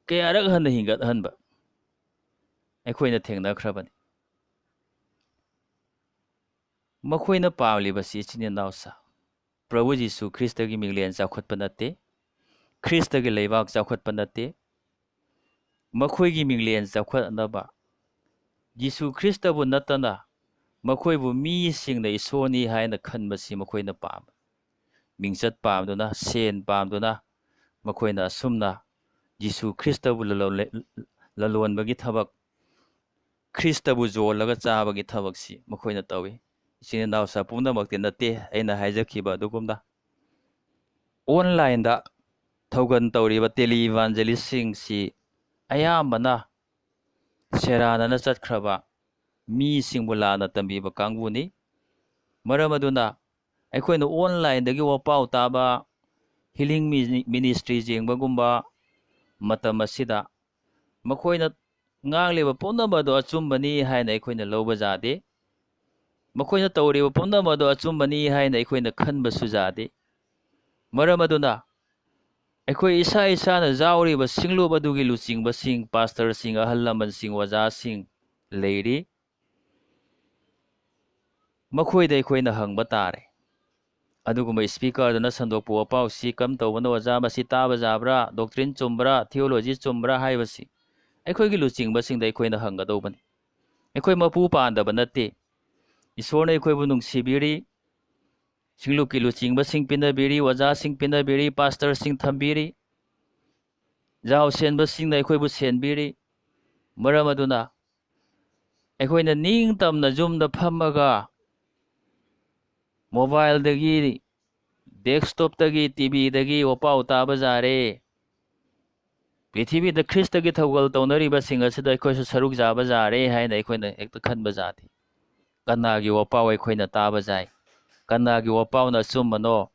ꯀꯌꯥꯔꯛ ꯍꯟꯅ ꯍꯤꯡꯒꯠꯍꯟꯕ ꯑꯩꯈꯣꯏꯅ ꯊꯦꯡꯅꯈ꯭ꯔꯕꯅꯤ꯫ ꯃꯈꯣꯏꯅ ꯄꯥꯝꯂꯤꯕꯁꯤ, ꯏꯆꯤꯟ ꯏꯅꯥꯎꯁꯥ, ꯄ꯭ꯔꯚꯨ ꯖꯤꯁꯨ ꯈ꯭ꯔꯤꯁꯇꯒꯤ ꯃꯤꯡꯂꯦꯟ ꯆꯥꯎꯈꯠꯄ ꯅꯠꯇꯦ, ꯈ꯭ꯔꯤꯁꯇꯒꯤ ꯂꯩꯕꯥꯛ ꯆꯥꯎꯈꯠꯄ ꯅꯠꯇꯦ꯫ ꯃꯈꯣꯏꯒꯤ ꯃꯤꯡꯂꯦꯟ ꯆꯥꯎꯈꯠꯅꯕ ꯖꯤꯁꯨ ꯈ꯭ꯔꯤꯁꯇꯕꯨ ꯅꯠꯇꯅ ꯃꯈꯣꯏꯕꯨ ꯃꯤꯁꯤꯡꯅ ꯏꯁꯣꯔꯅꯤ ꯍꯥꯏꯅ ꯈꯟꯕꯁꯤ ꯃꯈꯣꯏꯅ ꯄꯥꯝꯕ꯫ ꯃꯤꯡꯆꯠ ꯄꯥꯝꯗꯨꯅ, ꯁꯦꯟ ꯄꯥꯝꯗꯨꯅ ꯃꯈꯣꯏꯅ ꯑꯁꯨꯝꯅ ꯖꯤꯁꯨ ꯈ꯭ꯔꯤꯁꯇꯕꯨ ꯂꯂꯣꯟ-, ꯂꯂꯣꯟꯕꯒꯤ ꯊꯕꯛ, ꯈ꯭ꯔꯤꯁꯇꯕꯨ ꯌꯣꯜꯂꯒ ꯆꯥꯕꯒꯤ ꯊꯕꯛꯁꯤ ꯃꯈꯣꯏꯅ ꯇꯧꯏ꯫ ꯏꯆꯤꯟ ꯏꯅꯥꯎꯁꯥ ꯄꯨꯝꯅꯃꯛꯇꯤ ꯅꯠꯇꯦ, ꯑꯩꯅ ꯍꯥꯏꯖꯈꯤꯕ ꯑꯗꯨꯒꯨꯝꯅ꯫ ꯑꯣꯟꯂꯥꯏꯟꯗ ꯊꯧꯒꯜ ꯇꯧꯔꯤꯕ ꯇꯦꯂꯤ ꯏꯚꯥꯟꯖꯦꯂꯤꯁꯁꯤꯡꯁꯤ ꯑꯌꯥꯝꯕꯅ ꯁꯦꯔꯥꯟꯅꯅ ꯆꯠꯈ꯭ꯔꯕ ꯃꯤꯁꯤꯡꯕꯨ ꯂꯥꯟꯅ ꯇꯝꯕꯤꯕ ꯀꯥꯡꯕꯨꯅꯤ꯫ ꯃꯔꯝ ꯑꯗꯨꯅ ꯑꯩꯈꯣꯏꯅ ꯑꯣꯟꯂꯥꯏꯟꯗꯒꯤ ꯋꯥꯄꯥꯎ ꯇꯥꯕ, ꯍꯤꯂꯤꯡ ꯃꯤꯅꯤꯁꯇ꯭ꯔꯤꯁ ꯌꯦꯡꯕꯒꯨꯝꯕ ꯃꯇꯝ ꯑꯁꯤꯗ ꯃꯈꯣꯏꯅ ꯉꯥꯡꯂꯤꯕ ꯄꯨꯝꯅꯃꯛ ꯑꯗꯨ ꯑꯆꯨꯝꯕꯅꯤ ꯍꯥꯏꯅ ꯑꯩꯈꯣꯏꯅ ꯂꯧꯕ ꯌꯥꯗꯦ꯫ ꯃꯈꯣꯏꯅ ꯇꯧꯔꯤꯕ ꯄꯨꯝꯅꯃꯛ ꯑꯗꯨ ꯑꯆꯨꯝꯕꯅꯤ ꯍꯥꯏꯅ ꯑꯩꯈꯣꯏꯅ ꯈꯟꯕꯁꯨ ꯌꯥꯗꯦ꯫ ꯃꯔꯝ ꯑꯗꯨꯅ ꯑꯩꯈꯣꯏ ꯏꯁꯥ ꯏꯁꯥꯅ ꯌꯥꯎꯔꯤꯕ ꯁꯤꯡꯂꯨꯞ ꯑꯗꯨꯒꯤ ꯂꯨꯆꯤꯡꯕꯁꯤꯡ, ꯄꯥꯁꯇꯔꯁꯤꯡ, ꯑꯍꯜ ꯂꯃꯟꯁꯤꯡ, ꯑꯣꯖꯥꯁꯤꯡ ꯂꯩꯔꯤ꯫ ꯃꯈꯣꯏꯗ ꯑꯩꯈꯣꯏꯅ ꯍꯪꯕ ꯇꯥꯔꯦ꯫ ꯑꯗꯨꯒꯨꯝꯕ ꯏꯁꯄꯤꯀꯔꯗꯨꯅ ꯁꯟꯗꯣꯛꯄ ꯋꯥꯄꯥꯎꯁꯤ ꯀꯔꯝ ꯇꯧꯕꯅꯣ ꯑꯣꯖꯥ? ꯃꯁꯤ ꯇꯥꯕ ꯌꯥꯕ꯭ꯔꯥ? ꯗꯣꯛꯇ꯭ꯔꯤꯟ ꯆꯨꯝꯕ꯭ꯔꯥ? ꯊꯤꯑꯣꯂꯣꯖꯤ ꯆꯨꯝꯕ꯭ꯔꯥ? ꯍꯥꯏꯕꯁꯤ ꯑꯩꯈꯣꯏꯒꯤ ꯂꯨꯆꯤꯡꯕꯁꯤꯡꯗ ꯑꯩꯈꯣꯏꯅ ꯍꯪꯒꯗꯧꯕꯅꯤ꯫ ꯑꯩꯈꯣꯏ ꯃꯄꯨ ꯄꯥꯟꯗꯕ ꯅꯠꯇꯦ꯫ ꯏꯁꯣꯔꯅ ꯑꯩꯈꯣꯏꯕꯨ ꯅꯨꯡꯁꯤꯕꯤꯔꯤ, ꯁꯤꯡꯂꯨꯞꯀꯤ ꯂꯨꯆꯤꯡꯕꯁꯤꯡ ꯄꯤꯅꯕꯤꯔꯤ, ꯑꯣꯖꯥꯁꯤꯡ ꯄꯤꯅꯕꯤꯔꯤ, ꯄꯥꯁꯇꯔꯁꯤꯡ ꯊꯝꯕꯤꯔꯤ, ꯖꯥꯎ ꯁꯦꯟꯕꯁꯤꯡꯅ ꯑꯩꯈꯣꯏꯕꯨ ꯁꯦꯟꯕꯤꯔꯤ꯫ ꯃꯔꯝ ꯑꯗꯨꯅ ꯑꯩꯈꯣꯏꯅ ꯅꯤꯡꯇꯝꯅ ꯌꯨꯝꯗ ꯐꯝꯃꯒ ꯃꯣꯕꯥꯏꯜꯗꯒꯤ, ꯗꯦꯁꯛꯇꯣꯞꯇꯒꯤ, ꯇꯤꯚꯤꯗꯒꯤ ꯋꯥꯄꯥꯎ ꯇꯥꯕ ꯌꯥꯔꯦ꯫ ꯄ꯭ꯔꯤꯊꯤꯕꯤꯗ ꯈ꯭ꯔꯤꯁꯇꯒꯤ ꯊꯧꯒꯜ ꯇꯧꯅꯔꯤꯕꯁꯤꯡ ꯑꯁꯤꯗ ꯑꯩꯈꯣꯏꯁꯨ ꯁꯔꯨꯛ ꯌꯥꯕ ꯌꯥꯔꯦ ꯍꯥꯏꯅ ꯑꯩꯈꯣꯏꯅ ꯍꯦꯛꯇ ꯈꯟꯕ ꯌꯥꯗꯦ꯫ ꯀꯅꯥꯒꯤ ꯋꯥꯄꯥꯎ ꯑꯩꯈꯣꯏꯅ ꯇꯥꯕ ꯌꯥꯏ? ꯀꯅꯥꯒꯤ ꯋꯥꯄꯥꯎꯅ ꯑꯆꯨꯝꯕꯅꯣ?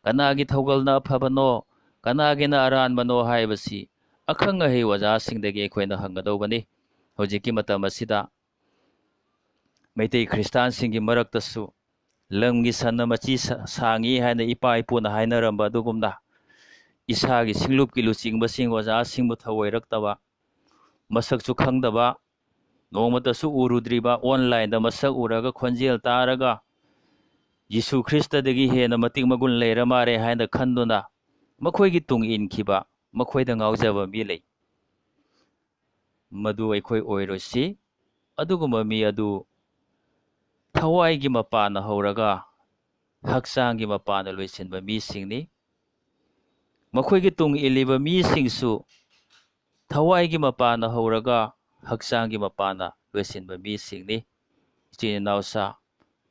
ꯀꯅꯥꯒꯤ ꯊꯧꯒꯜꯅ ꯑꯐꯕꯅꯣ? ꯀꯅꯥꯒꯤꯅ ꯑꯔꯥꯟꯕꯅꯣ ꯍꯥꯏꯕꯁꯤ ꯑꯈꯪ ꯑꯍꯩ ꯑꯣꯖꯥꯁꯤꯡꯗꯒꯤ ꯑꯩꯈꯣꯏꯅ ꯍꯪꯒꯗꯧꯕꯅꯤ꯫ ꯍꯧꯖꯤꯛꯀꯤ ꯃꯇꯝ ꯑꯁꯤꯗ ꯃꯩꯇꯩ ꯈ꯭ꯔꯤꯁꯇꯥꯟꯁꯤꯡꯒꯤ ꯃꯔꯛꯇꯁꯨ ꯂꯝꯒꯤ ꯁꯟꯅ ꯃꯆꯤ ꯁꯥ-, ꯁꯥꯡꯉꯤ ꯍꯥꯏꯅ ꯏꯄꯥ ꯏꯄꯨꯅ ꯍꯥꯏꯅꯔꯝꯕ ꯑꯗꯨꯒꯨꯝꯅ, ꯏꯁꯥꯒꯤ ꯁꯤꯡꯂꯨꯞꯀꯤ ꯂꯨꯆꯤꯡꯕꯁꯤꯡ, ꯑꯣꯖꯥꯁꯤꯡꯕꯨ ꯊꯧꯑꯣꯏꯔꯛꯇꯕ, ꯃꯁꯛꯁꯨ ꯈꯪꯗꯕ, ꯅꯣꯡꯃꯇꯁꯨ ꯎꯔꯨꯗ꯭ꯔꯤꯕ, ꯑꯣꯟꯂꯥꯏꯟꯗ ꯃꯁꯛ ꯎꯔꯒ ꯈꯣꯟꯖꯦꯜ ꯇꯥꯔꯒ ꯖꯤꯁꯨ ꯈ꯭ꯔꯤꯁꯇꯗꯒꯤ ꯍꯦꯟꯅ ꯃꯇꯤꯛ ꯃꯒꯨꯟ ꯂꯩꯔ ꯃꯥꯜꯂꯦ ꯍꯥꯏꯅ ꯈꯟꯗꯨꯅ ꯃꯈꯣꯏꯒꯤ ꯇꯨꯡ ꯏꯟꯈꯤꯕ, ꯃꯈꯣꯏꯗ ꯉꯥꯎꯖꯕ ꯃꯤ ꯂꯩ꯫ ꯃꯗꯨ ꯑꯩꯈꯣꯏ ꯑꯣꯏꯔꯣꯏꯁꯤ꯫ ꯑꯗꯨꯒꯨꯝꯕ ꯃꯤ ꯑꯗꯨ ꯊꯋꯥꯏꯒꯤ ꯃꯄꯥꯟꯅ ꯍꯧꯔꯒ ꯍꯛꯆꯥꯡꯒꯤ ꯃꯄꯥꯟꯅ ꯂꯣꯏꯁꯤꯟꯕ ꯃꯤꯁꯤꯡꯅꯤ꯫ ꯃꯈꯣꯏꯒꯤ ꯇꯨꯡ ꯏꯜꯂꯤꯕ ꯃꯤꯁꯤꯡꯁꯨ ꯊꯋꯥꯏꯒꯤ ꯃꯄꯥꯟꯅ ꯍꯧꯔꯒ ꯍꯛꯆꯥꯡꯒꯤ ꯃꯄꯥꯟꯅ ꯂꯣꯏꯁꯤꯟꯕ ꯃꯤꯁꯤꯡꯅꯤ꯫ ꯏꯆꯤꯟ ꯏꯅꯥꯎꯁꯥ,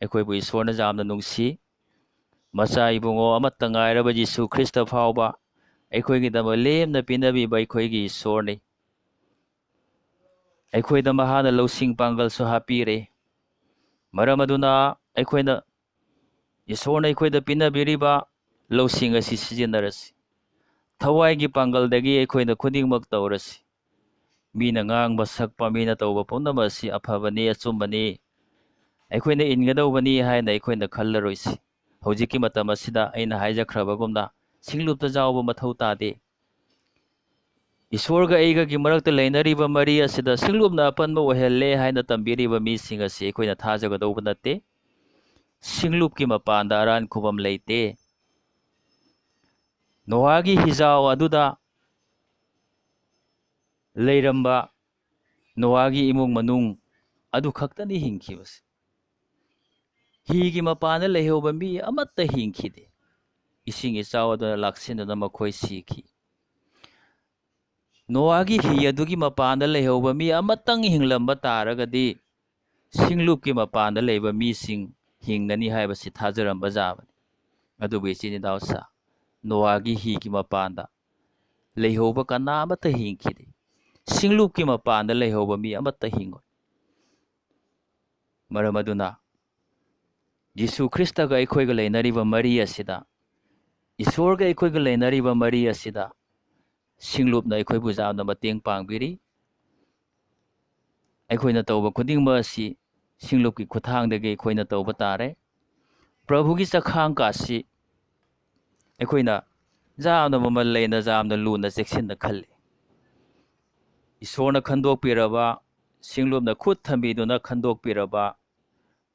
ꯑꯩꯈꯣꯏꯕꯨ ꯏꯁꯣꯔꯅ ꯌꯥꯝꯅ ꯅꯨꯡꯁꯤ꯫ ꯃꯆꯥ ꯏꯕꯨꯡꯉꯣ ꯑꯃꯠꯇ ꯉꯥꯏꯔꯕ ꯖꯤꯁꯨ ꯈ꯭ꯔꯤꯁꯇ ꯐꯥꯎꯕ ꯑꯩꯈꯣꯏꯒꯤꯗꯃꯛ ꯂꯦꯝꯅ ꯄꯤꯅꯕꯤꯕ ꯑꯩꯈꯣꯏꯒꯤ ꯏꯁꯣꯔꯅꯤ꯫ ꯑꯩꯈꯣꯏꯗ ꯃꯍꯥꯛꯅ ꯂꯧꯁꯤꯡ ꯄꯥꯡꯒꯜꯁꯨ ꯍꯥꯞꯄꯤꯔꯦ꯫ ꯃꯔꯝ ꯑꯗꯨꯅ ꯑꯩꯈꯣꯏꯅ ꯏꯁꯣꯔꯅ ꯑꯩꯈꯣꯏꯗ ꯄꯤꯅꯕꯤꯔꯤꯕ ꯂꯧꯁꯤꯡ ꯑꯁꯤ ꯁꯤꯖꯤꯟꯅꯔꯁꯤ꯫ ꯊꯋꯥꯏꯒꯤ ꯄꯥꯡꯒꯜꯗꯒꯤ ꯑꯩꯈꯣꯏꯅ ꯈꯨꯗꯤꯡꯃꯛ ꯇꯧꯔꯁꯤ꯫ ꯃꯤꯅ ꯉꯥꯡꯕ, ꯁꯛꯄ, ꯃꯤꯅ ꯇꯧꯕ ꯄꯨꯝꯅꯃꯛ ꯑꯁꯤ ꯑꯐꯕꯅꯤ, ꯑꯆꯨꯝꯕꯅꯤ, ꯑꯩꯈꯣꯏꯅ ꯏꯟꯒꯗꯧꯕꯅꯤ ꯍꯥꯏꯅ ꯑꯩꯈꯣꯏꯅ ꯈꯜꯂꯔꯣꯏꯁꯤ꯫ ꯍꯧꯖꯤꯛꯀꯤ ꯃꯇꯝ ꯑꯁꯤꯗ ꯑꯩꯅ ꯍꯥꯏꯖꯈ꯭ꯔꯕꯒꯨꯝꯅ ꯁꯤꯡꯂꯨꯞꯇ ꯌꯥꯎꯕ ꯃꯊꯧ ꯇꯥꯗꯦ꯫ ꯏꯁꯣꯔꯒ ꯑꯩꯒꯒꯤ ꯃꯔꯛꯇ ꯂꯩꯅꯔꯤꯕ ꯃꯔꯤ ꯑꯁꯤꯗ ꯁꯤꯡꯂꯨꯞꯅ ꯑꯄꯟꯕ ꯑꯣꯏꯍꯜꯂꯦ ꯍꯥꯏꯅ ꯇꯝꯕꯤꯔꯤꯕ ꯃꯤꯁꯤꯡ ꯑꯁꯤ ꯑꯩꯈꯣꯏꯅ ꯊꯥꯖꯒꯗꯧꯕ ꯅꯠꯇꯦ꯫ ꯁꯤꯡꯂꯨꯞꯀꯤ ꯃꯄꯥꯟꯗ ꯑꯔꯥꯟ ꯈꯨꯕꯝ ꯂꯩꯇꯦ꯫ ꯅꯣꯍꯥꯒꯤ ꯍꯤꯖꯥꯎ ꯑꯗꯨꯗ ꯂꯩꯔꯝꯕ ꯅꯣꯍꯥꯒꯤ ꯏꯃꯨꯡ ꯃꯅꯨꯡ ꯑꯗꯨ ꯈꯛꯇꯅꯤ ꯍꯤꯡꯈꯤꯕꯁꯦ꯫ ꯍꯤꯒꯤ ꯃꯄꯥꯟꯗ ꯂꯩꯍꯧꯕ ꯃꯤ ꯑꯃꯠꯇ ꯍꯤꯡꯈꯤꯗꯦ꯫ ꯏꯁꯤꯡ ꯏꯆꯥꯎ ꯑꯗꯨꯅ ꯂꯥꯛꯁꯤꯟꯗꯨꯅ ꯃꯈꯣꯏ ꯁꯤꯈꯤ꯫ ꯅꯣꯍꯥꯒꯤ ꯍꯤ ꯑꯗꯨꯒꯤ ꯃꯄꯥꯟꯗ ꯂꯩꯍꯧꯕ ꯃꯤ ꯑꯃꯇꯪ ꯍꯤꯡꯂꯝꯕ ꯇꯥꯔꯒꯗꯤ, ꯁꯤꯡꯂꯨꯞꯀꯤ ꯃꯄꯥꯟꯗ ꯂꯩꯕ ꯃꯤꯁꯤꯡ ꯍꯤꯡꯒꯅꯤ ꯍꯥꯏꯕꯁꯤ ꯊꯥꯖꯔꯝꯕ ꯌꯥꯕꯅꯤ꯫ ꯑꯗꯨꯕꯨ ꯏꯆꯤꯟ ꯏꯅꯥꯎꯁꯥ, ꯅꯣꯍꯥꯒꯤ ꯍꯤꯒꯤ ꯃꯄꯥꯟꯗ ꯂꯩꯍꯧꯕ ꯀꯅꯥ ꯑꯃꯠꯇ ꯍꯤꯡꯈꯤꯗꯦ꯫ ꯁꯤꯡꯂꯨꯞꯀꯤ ꯃꯄꯥꯟꯗ ꯂꯩꯍꯧꯕ ꯃꯤ ꯑꯃꯠꯇ ꯍꯤꯡꯉꯣꯏ꯫ ꯃꯔꯝ ꯑꯗꯨꯅ ꯖꯤꯁꯨ ꯈ꯭ꯔꯤꯁꯇꯒ ꯑꯩꯈꯣꯏꯒ ꯂꯩꯅꯔꯤꯕ ꯃꯔꯤ ꯑꯁꯤꯗ, ꯏꯁꯣꯔꯒ ꯑꯩꯈꯣꯏꯒ ꯂꯩꯅꯔꯤꯕ ꯃꯔꯤ ꯑꯁꯤꯗ ꯁꯤꯡꯂꯨꯞꯅ ꯑꯩꯈꯣꯏꯕꯨ ꯌꯥꯝꯅ ꯃꯇꯦꯡ ꯄꯥꯡꯕꯤꯔꯤ꯫ ꯑꯩꯈꯣꯏꯅ ꯇꯧꯕ ꯈꯨꯗꯤꯡꯃꯛ ꯑꯁꯤ ꯁꯤꯡꯂꯨꯞꯀꯤ ꯈꯨꯠꯊꯥꯡꯗꯒꯤ ꯑꯩꯈꯣꯏꯅ ꯇꯧꯕ ꯇꯥꯔꯦ꯫ ꯄ꯭ꯔꯚꯨꯒꯤ ꯆꯈꯥꯡ ꯀꯥꯁꯤ ꯑꯩꯈꯣꯏꯅ ꯌꯥꯝꯅ ꯃꯃꯜ ꯂꯩꯅ, ꯌꯥꯝꯅ ꯂꯨꯅ, ꯆꯦꯛꯁꯤꯟꯅ ꯈꯜꯂꯤ꯫ ꯏꯁꯣꯔꯅ ꯈꯟꯗꯣꯛꯄꯤꯔꯕ, ꯁꯤꯡꯂꯨꯞꯅ ꯈꯨꯠ ꯊꯝꯕꯤꯗꯨꯅ ꯈꯟꯗꯣꯛꯄꯤꯔꯕ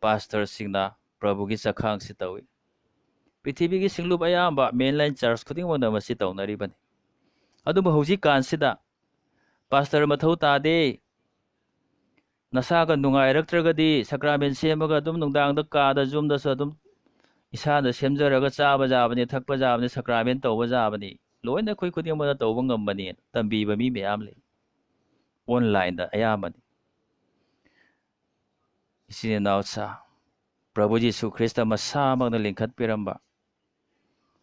ꯄꯥꯁꯇꯔꯁꯤꯡꯅ ꯄ꯭ꯔꯚꯨꯒꯤ ꯆꯈꯥꯡꯁꯤ ꯇꯧꯏ꯫ ꯄ꯭ꯔꯤꯊꯤꯕꯤꯒꯤ ꯁꯤꯡꯂꯨꯞ ꯑꯌꯥꯝꯕ, mainline church ꯈꯨꯗꯤꯡꯃꯛꯅ ꯃꯁꯤ ꯇꯧꯅꯔꯤꯕꯅꯤ꯫ ꯑꯗꯨꯕꯨ ꯍꯧꯖꯤꯛꯀꯥꯟꯁꯤꯗ ꯄꯥꯁꯇꯔ ꯃꯊꯧ ꯇꯥꯗꯦ, ꯅꯁꯥꯒ ꯅꯨꯡꯉꯥꯏꯔꯛꯇ꯭ꯔꯒꯗꯤ ꯁꯀ꯭ꯔꯥꯃꯦꯟ ꯁꯦꯝꯃꯒ ꯑꯗꯨꯝ ꯅꯨꯡꯗꯥꯡꯗ ꯀꯥꯗ, ꯌꯨꯝꯗꯁꯨ ꯑꯗꯨꯝ ꯏꯁꯥꯅ ꯁꯦꯝꯖꯔꯒ ꯆꯥꯕ ꯌꯥꯕꯅꯤ, ꯊꯛꯄ ꯌꯥꯕꯅꯤ, ꯁꯀ꯭ꯔꯥꯃꯦꯟ ꯇꯧꯕ ꯌꯥꯕꯅꯤ, ꯂꯣꯏꯅ ꯑꯩꯈꯣꯏ ꯈꯨꯗꯤꯡꯃꯛꯅ ꯇꯧꯕ ꯉꯝꯕꯅꯤ ꯇꯝꯕꯤꯕ ꯃꯤ ꯃꯌꯥꯝ ꯂꯩ꯫ Online-ꯗ ꯑꯌꯥꯝꯕꯅꯤ꯫ ꯏꯆꯤꯟ ꯏꯅꯥꯎꯁꯥ, ꯄ꯭ꯔꯚꯨ ꯖꯤꯁꯨ ꯈ꯭ꯔꯤꯁꯇ ꯃꯁꯥꯃꯛꯅ ꯂꯤꯡꯈꯠꯄꯤꯔꯝꯕ,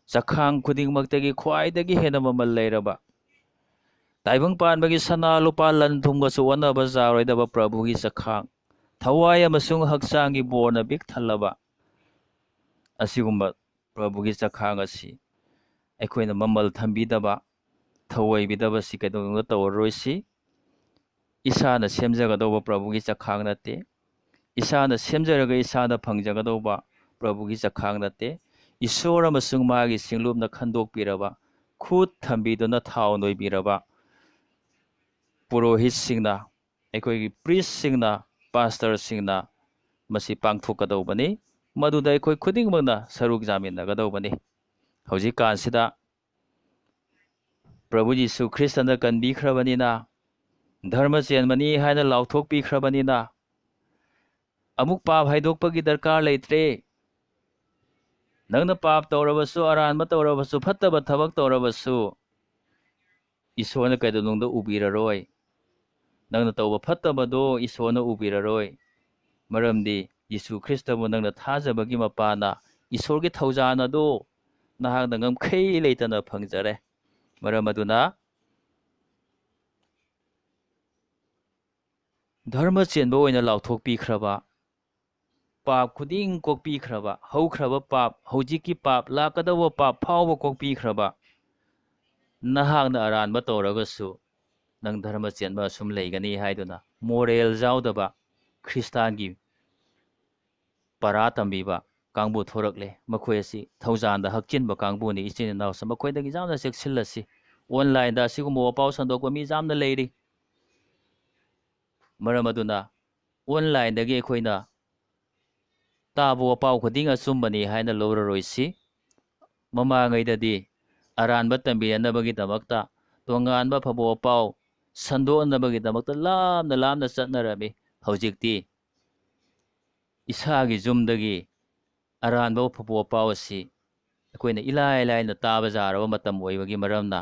ꯆꯈꯥꯡ ꯈꯨꯗꯤꯡꯃꯛꯇꯒꯤ ꯈ꯭ꯋꯥꯏꯗꯒꯤ ꯍꯦꯟꯅ ꯃꯃꯜ ꯂꯩꯔꯕ, ꯇꯥꯏꯕꯪ ꯄꯥꯟꯕꯒꯤ ꯁꯅꯥ ꯂꯨꯄꯥ ꯂꯟ ꯊꯨꯝꯒꯁꯨ ꯑꯣꯟꯅꯕ ꯌꯥꯔꯣꯏꯗꯕ ꯄ꯭ꯔꯚꯨꯒꯤ ꯆꯈꯥꯡ, ꯊꯋꯥꯏ ꯑꯃꯁꯨꯡ ꯍꯛꯆꯥꯡꯒꯤ ꯕꯣꯔꯅ ꯄꯤꯛ ꯊꯜꯂꯕ, ꯑꯁꯤꯒꯨꯝꯕ ꯄ꯭ꯔꯚꯨꯒꯤ ꯆꯈꯥꯡ ꯑꯁꯤ ꯑꯩꯈꯣꯏꯅ ꯃꯃꯜ ꯊꯝꯕꯤꯗꯕ, ꯊꯧꯑꯣꯏꯕꯤꯗꯕꯁꯤ ꯀꯩꯗꯧꯅꯨꯡꯗ ꯇꯧꯔꯔꯣꯏꯁꯤ꯫ ꯏꯁꯥꯅ ꯁꯦꯝꯖꯒꯗꯧꯕ ꯄ꯭ꯔꯚꯨꯒꯤ ꯆꯈꯥꯡ ꯅꯠꯇꯦ꯫ ꯏꯁꯥꯅ ꯁꯦꯝꯖꯔꯒ ꯏꯁꯥꯗ ꯐꯪꯖꯒꯗꯧꯕ ꯄ꯭ꯔꯚꯨꯒꯤ ꯆꯈꯥꯡ ꯅꯠꯇꯦ꯫ ꯏꯁꯣꯔ ꯑꯃꯁꯨꯡ ꯃꯥꯒꯤ ꯁꯤꯡꯂꯨꯞꯅ ꯈꯟꯗꯣꯛꯄꯤꯔꯕ, ꯈꯨꯠ ꯊꯝꯕꯤꯗꯨꯅ ꯊꯥꯎ ꯅꯣꯏꯕꯤꯔꯕ ꯄꯨꯔꯣꯍꯤꯠꯁꯤꯡꯅ, ꯑꯩꯈꯣꯏꯒꯤ ꯄ꯭ꯔꯤꯁꯁꯤꯡꯅ, ꯄꯥꯁꯇꯔꯁꯤꯡꯅ ꯃꯁꯤ ꯄꯥꯡꯊꯣꯛꯀꯗꯧꯕꯅꯤ꯫ ꯃꯗꯨꯗ ꯑꯩꯈꯣꯏ ꯈꯨꯗꯤꯡꯃꯛꯅ ꯁꯔꯨꯛ ꯌꯥꯃꯤꯟꯅꯒꯗꯧꯕꯅꯤ꯫ ꯍꯧꯖꯤꯛꯀꯥꯟꯁꯤꯗ ꯄ꯭ꯔꯚꯨ ꯖꯤꯁꯨ ꯈ꯭ꯔꯤꯁꯇꯅ ꯀꯟꯕꯤꯈ꯭ꯔꯕꯅꯤꯅ, ꯙꯔꯃ ꯆꯦꯟꯕꯅꯤ ꯍꯥꯏꯅ ꯂꯥꯎꯊꯣꯛꯄꯤꯈ꯭ꯔꯕꯅꯤꯅ, ꯑꯃꯨꯛ ꯄꯥꯞ ꯍꯥꯏꯗꯣꯛꯄꯒꯤ ꯗꯔꯀꯥꯔ ꯂꯩꯇ꯭ꯔꯦ꯫ ꯅꯪꯅ ꯄꯥꯞ ꯇꯧꯔꯕꯁꯨ, ꯑꯔꯥꯟꯕ ꯇꯧꯔꯕꯁꯨ, ꯐꯠꯇꯕ ꯊꯕꯛ ꯇꯧꯔꯕꯁꯨ, ꯏꯁꯣꯔꯅ ꯀꯩꯗꯧꯅꯨꯡꯗ ꯎꯕꯤꯔꯔꯣꯏ꯫ ꯅꯪꯅ ꯇꯧꯕ ꯐꯠꯇꯕꯗꯣ ꯏꯁꯣꯔꯅ ꯎꯕꯤꯔꯔꯣꯏ꯫ ꯃꯔꯝꯗꯤ ꯌꯤꯁꯨ ꯈ꯭ꯔꯤꯁꯇꯕꯨ ꯅꯪꯅ ꯊꯥꯖꯕꯒꯤ ꯃꯄꯥꯅ ꯏꯁꯣꯔꯒꯤ ꯊꯧꯖꯥꯜ ꯑꯗꯨ ꯅꯍꯥꯛꯅ ꯉꯝꯈꯩ ꯂꯩꯇꯅ ꯐꯪꯖꯔꯦ꯫ ꯃꯔꯝ ꯑꯗꯨꯅ ꯙꯔꯃ ꯆꯦꯟꯕ ꯑꯣꯏꯅ ꯂꯥꯎꯊꯣꯛꯄꯤꯈ꯭ꯔꯕ, ꯄꯥꯞ ꯈꯨꯗꯤꯡ ꯀꯣꯛꯄꯤꯈ꯭ꯔꯕ, ꯍꯧꯈ꯭ꯔꯕ ꯄꯥꯞ, ꯍꯧꯖꯤꯛꯀꯤ ꯄꯥꯞ, ꯂꯥꯛꯀꯗꯧꯕ ꯄꯥꯞ ꯐꯥꯎꯕ ꯀꯣꯛꯄꯤꯈ꯭ꯔꯕ ꯅꯍꯥꯛꯅ ꯑꯔꯥꯟꯕ ꯇꯧꯔꯒꯁꯨ ꯅꯪ ꯙꯔꯃ ꯆꯦꯟꯕ ꯑꯁꯨꯝ ꯂꯩꯒꯅꯤ ꯍꯥꯏꯗꯨꯅ ꯃꯣꯔꯦꯜ ꯌꯥꯎꯗꯕ ꯈ꯭ꯔꯤꯁꯇꯥꯟꯒꯤ ꯄꯔꯥ ꯇꯝꯕꯤꯕ ꯀꯥꯡꯕꯨ ꯊꯣꯔꯛꯂꯦ꯫ ꯃꯈꯣꯏ ꯑꯁꯤ ꯊꯧꯖꯥꯜꯗ ꯍꯛꯆꯤꯟꯕ ꯀꯥꯡꯕꯨꯅꯤ꯫ ꯏꯆꯤꯟ ꯏꯅꯥꯎꯁꯨ ꯃꯈꯣꯏꯗꯒꯤ ꯌꯥꯝꯅ ꯆꯦꯛꯁꯤꯜꯂꯁꯤ꯫ ꯑꯣꯟꯂꯥꯏꯟꯗ ꯑꯁꯤꯒꯨꯝꯕ ꯋꯥꯄꯥꯎ ꯁꯟꯗꯣꯛꯄ ꯃꯤ ꯌꯥꯝꯅ ꯂꯩꯔꯤ꯫ ꯃꯔꯝ ꯑꯗꯨꯅ ꯑꯣꯟꯂꯥꯏꯟꯗꯒꯤ ꯑꯩꯈꯣꯏꯅ ꯇꯥꯕ ꯋꯥꯄꯥꯎ ꯈꯨꯗꯤꯡ ꯑꯆꯨꯝꯕꯅꯤ ꯍꯥꯏꯅ ꯂꯧꯔꯔꯣꯏꯁꯤ꯫ ꯃꯃꯥꯡꯉꯩꯗꯗꯤ ꯑꯔꯥꯟꯕ ꯇꯝꯕꯤꯅꯅꯕꯒꯤꯗꯃꯛꯇ, ꯇꯣꯉꯥꯟꯕ ꯑꯐꯕ ꯋꯥꯄꯥꯎ ꯁꯟꯗꯣꯛꯅꯕꯒꯤꯗꯃꯛꯇ ꯂꯥꯞꯅ ꯂꯥꯞꯅ ꯆꯠꯅꯔꯝꯃꯤ꯫ ꯍꯧꯖꯤꯛꯇꯤ ꯏꯁꯥꯒꯤ ꯌꯨꯝꯗꯒꯤ ꯑꯔꯥꯟꯕ ꯑꯐꯕ ꯋꯥꯄꯥꯎ ꯑꯁꯤ ꯑꯩꯈꯣꯏꯅ ꯏꯂꯥꯏ ꯂꯥꯏꯅ ꯇꯥꯕ ꯌꯥꯔꯕ ꯃꯇꯝ ꯑꯣꯏꯕꯒꯤ ꯃꯔꯝꯅ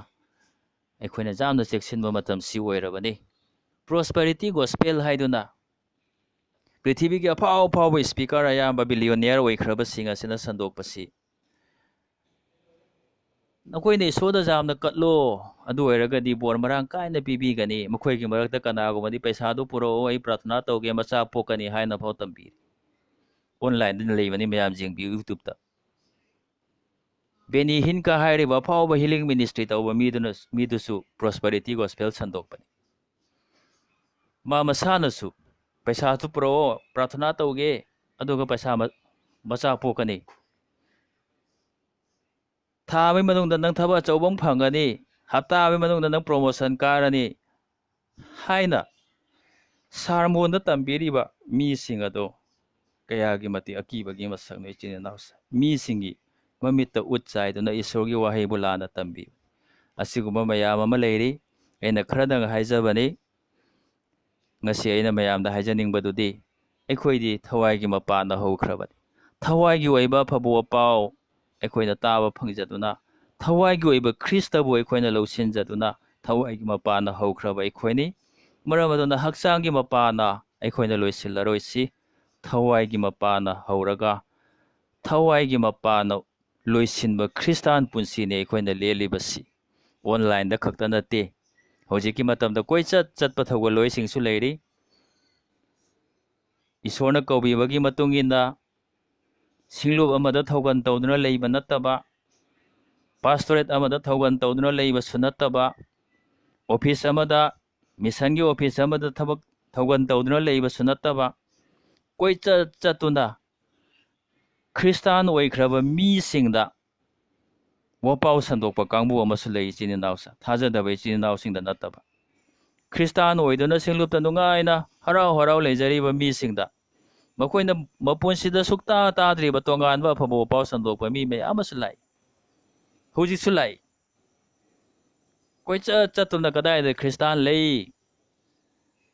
ꯑꯩꯈꯣꯏꯅ ꯌꯥꯝꯅ ꯆꯦꯛꯁꯤꯟꯕ ꯃꯇꯝꯁꯤ ꯑꯣꯏꯔꯕꯅꯤ꯫ ꯄ꯭ꯔꯣꯁꯄꯦꯔꯤꯇꯤ ꯒꯣꯁꯄꯦꯜ ꯍꯥꯏꯗꯨꯅ ꯄ꯭ꯔꯤꯊꯤꯕꯤꯒꯤ ꯑꯐꯥꯎ ꯑꯐꯥꯎꯕ ꯏꯁꯄꯤꯀꯔ ꯑꯌꯥꯝꯕ ꯕꯤꯂꯤꯌꯣꯅꯤꯌꯔ ꯑꯣꯏꯈ꯭ꯔꯕꯁꯤꯡ ꯑꯁꯤꯅ ꯁꯟꯗꯣꯛꯄꯁꯤ, "ꯅꯈꯣꯏꯅ ꯏꯁꯣꯔꯗ ꯌꯥꯝꯅ ꯀꯠꯂꯣ, ꯑꯗꯨ ꯑꯣꯏꯔꯒꯗꯤ ꯕꯣꯔ ꯃꯔꯥꯡ ꯀꯥꯏꯅ ꯄꯤꯕꯤꯒꯅꯤ꯫ ꯃꯈꯣꯏꯒꯤ ꯃꯔꯛꯇ ꯀꯅꯥꯒꯨꯝꯕꯗꯤ ꯄꯩꯁꯥꯗꯨ ꯄꯨꯔꯛꯑꯣ, ꯑꯩ ꯄ꯭ꯔꯥꯊꯅꯥ ꯇꯧꯒꯦ, ꯃꯆꯥ ꯄꯣꯛꯀꯅꯤ" ꯍꯥꯏꯅ ꯐꯥꯎ ꯇꯝꯕꯤꯔꯤ꯫ ꯑꯣꯟꯂꯥꯏꯟꯗ ꯂꯩꯕꯅꯤ, ꯃꯌꯥꯝ ꯌꯦꯡꯕꯤꯌꯨ YouTube-ꯇ꯫ ꯕꯦꯅꯤ ꯍꯤꯟꯀ ꯍꯥꯏꯔꯤꯕ ꯑꯐꯥꯎꯕ healing ministry ꯇꯧꯕ ꯃꯤꯗꯨꯅ, ꯃꯤꯗꯨꯁꯨ prosperity gospel ꯁꯟꯗꯣꯛꯄꯅꯤ꯫ ꯃꯥ ꯃꯁꯥꯅꯁꯨ ꯄꯩꯁꯥꯁꯨ ꯄꯨꯔꯛꯑꯣ, ꯄ꯭ꯔꯥꯊꯅꯥ ꯇꯧꯒꯦ, ꯑꯗꯨꯒ ꯄꯩꯁꯥ ꯃ-, ꯃꯆꯥ ꯄꯣꯛꯀꯅꯤ꯫ ꯊꯥ ꯑꯃꯒꯤ ꯃꯅꯨꯡꯗ ꯅꯪ ꯊꯕꯛ ꯑꯆꯧꯕ ꯑꯃ ꯐꯪꯒꯅꯤ, ꯍꯞꯇꯥ ꯑꯃꯒꯤ ꯃꯅꯨꯡꯗ ꯅꯪ promotion ꯀꯥꯔꯅꯤ ꯍꯥꯏꯅ ꯁꯥꯔꯃꯣꯟꯗ ꯇꯝꯕꯤꯔꯤꯕ ꯃꯤꯁꯤꯡ ꯑꯗꯣ ꯀꯌꯥꯒꯤ ꯃꯇꯤꯛ ꯑꯀꯤꯕꯒꯤ ꯃꯁꯛꯅꯣ, ꯏꯆꯤꯟ ꯏꯅꯥꯎꯁꯦ꯫ ꯃꯤꯁꯤꯡꯒꯤ ꯃꯃꯤꯠꯇ ꯎꯠ ꯆꯥꯏꯗꯨꯅ ꯏꯁꯣꯔꯒꯤ ꯋꯥꯍꯩꯕꯨ ꯂꯥꯟꯅ ꯇꯝꯕꯤꯕ꯫ ꯑꯁꯤꯒꯨꯝꯕ ꯃꯌꯥꯝ ꯑꯃ ꯂꯩꯔꯤ꯫ ꯑꯩꯅ ꯈꯔꯗꯪ ꯍꯥꯏꯖꯕꯅꯤ꯫ ꯉꯁꯤ ꯑꯩꯅ ꯃꯌꯥꯝꯗ ꯍꯥꯏꯖꯅꯤꯡꯕꯗꯨꯗꯤ, ꯑꯩꯈꯣꯏꯗꯤ ꯊꯋꯥꯏꯒꯤ ꯃꯄꯥꯟꯗ ꯍꯧꯈ꯭ꯔꯕꯅꯤ꯫ ꯊꯋꯥꯏꯒꯤ ꯑꯣꯏꯕ ꯑꯐꯕ ꯄꯥꯎ ꯑꯩꯈꯣꯏꯅ ꯇꯥꯕ ꯐꯪꯖꯗꯨꯅ, ꯊꯋꯥꯏꯒꯤ ꯑꯣꯏꯕ ꯈ꯭ꯔꯤꯁꯇꯕꯨ ꯑꯩꯈꯣꯏꯅ ꯂꯧꯁꯤꯟꯖꯗꯨꯅ, ꯊꯋꯥꯏꯒꯤ ꯃꯄꯥꯟꯅ ꯍꯧꯈ꯭ꯔꯕ ꯑꯩꯈꯣꯏꯅꯤ꯫ ꯃꯔꯝ ꯑꯗꯨꯅ ꯍꯛꯆꯥꯡꯒꯤ ꯃꯄꯥꯟꯅ ꯑꯩꯈꯣꯏꯅ ꯂꯣꯏꯁꯤꯜꯂꯔꯣꯏꯁꯤ꯫ ꯊꯋꯥꯏꯒꯤ ꯃꯄꯥꯟꯅ ꯍꯧꯔꯒ, ꯊꯋꯥꯏꯒꯤ ꯃꯄꯥꯟꯅ ꯂꯣꯏꯁꯤꯟꯕ ꯈ꯭ꯔꯤꯁꯇꯥꯟ ꯄꯨꯟꯁꯤꯅꯤ ꯑꯩꯈꯣꯏꯅ ꯂꯦꯜꯂꯤꯕꯁꯤ꯫ Online ꯗ ꯈꯛꯇ ꯅꯠꯇꯦ, ꯍꯧꯖꯤꯛꯀꯤ ꯃꯇꯝꯗ ꯀꯣꯏꯆꯠ ꯆꯠꯄ ꯊꯧꯒꯜꯂꯣꯏꯁꯤꯡꯁꯨ ꯂꯩꯔꯤ꯫ ꯏꯁꯣꯔꯅ ꯀꯧꯕꯤꯕꯒꯤ ꯃꯇꯨꯡ ꯏꯟꯅ ꯁꯤꯡꯂꯨꯞ ꯑꯃꯗ ꯊꯧꯒꯜ ꯇꯧꯗꯨꯅ ꯂꯩꯕ ꯅꯠꯇꯕ, pastorate ꯑꯃꯗ ꯊꯧꯒꯜ ꯇꯧꯗꯨꯅ ꯂꯩꯕꯁꯨ ꯅꯠꯇꯕ, office ꯑꯃꯗ, mission ꯒꯤ office ꯑꯃꯗ ꯊꯕꯛ ꯊꯧꯒꯜ ꯇꯧꯗꯨꯅ ꯂꯩꯕꯁꯨ ꯅꯠꯇꯕ, ꯀꯣꯏꯆꯠ ꯆꯠꯇꯨꯅ ꯈ꯭ꯔꯤꯁꯇꯥꯟ ꯑꯣꯏꯈ꯭ꯔꯕ ꯃꯤꯁꯤꯡꯗ ꯋꯥꯄꯥꯎ ꯁꯟꯗꯣꯛꯄ ꯀꯥꯡꯕꯨ ꯑꯃꯁꯨ ꯂꯩ, ꯏꯆꯤꯟ ꯏꯅꯥꯎꯁꯦ, ꯊꯥꯖꯗꯕ ꯏꯆꯤꯟ ꯏꯅꯥꯎꯁꯤꯡꯗ ꯅꯠꯇꯕ꯫ ꯈ꯭ꯔꯤꯁꯇꯥꯟ ꯑꯣꯏꯗꯨꯅ ꯁꯤꯡꯂꯨꯞꯇ ꯅꯨꯡꯉꯥꯏꯅ ꯍꯔꯥꯎ ꯍꯔꯥꯎ ꯂꯩꯖꯔꯤꯕ ꯃꯤꯁꯤꯡꯗ, ꯃꯈꯣꯏꯅ ꯃꯄꯨꯟꯁꯤꯗ ꯁꯨꯛꯇꯥ ꯇꯥꯗ꯭ꯔꯤꯕ ꯇꯣꯉꯥꯟꯕ ꯑꯐꯕ ꯋꯥꯄꯥꯎ ꯁꯟꯗꯣꯛꯄ ꯃꯤ ꯃꯌꯥꯝ ꯑꯃꯁꯨ ꯂꯥꯛꯏ, ꯍꯧꯖꯤꯛꯁꯨ ꯂꯥꯛꯏ꯫ ꯀꯣꯏꯆꯠ ꯆꯠꯇꯨꯅ ꯀꯗꯥꯏꯗ ꯈ꯭ꯔꯤꯁꯇꯥꯟ ꯂꯩ,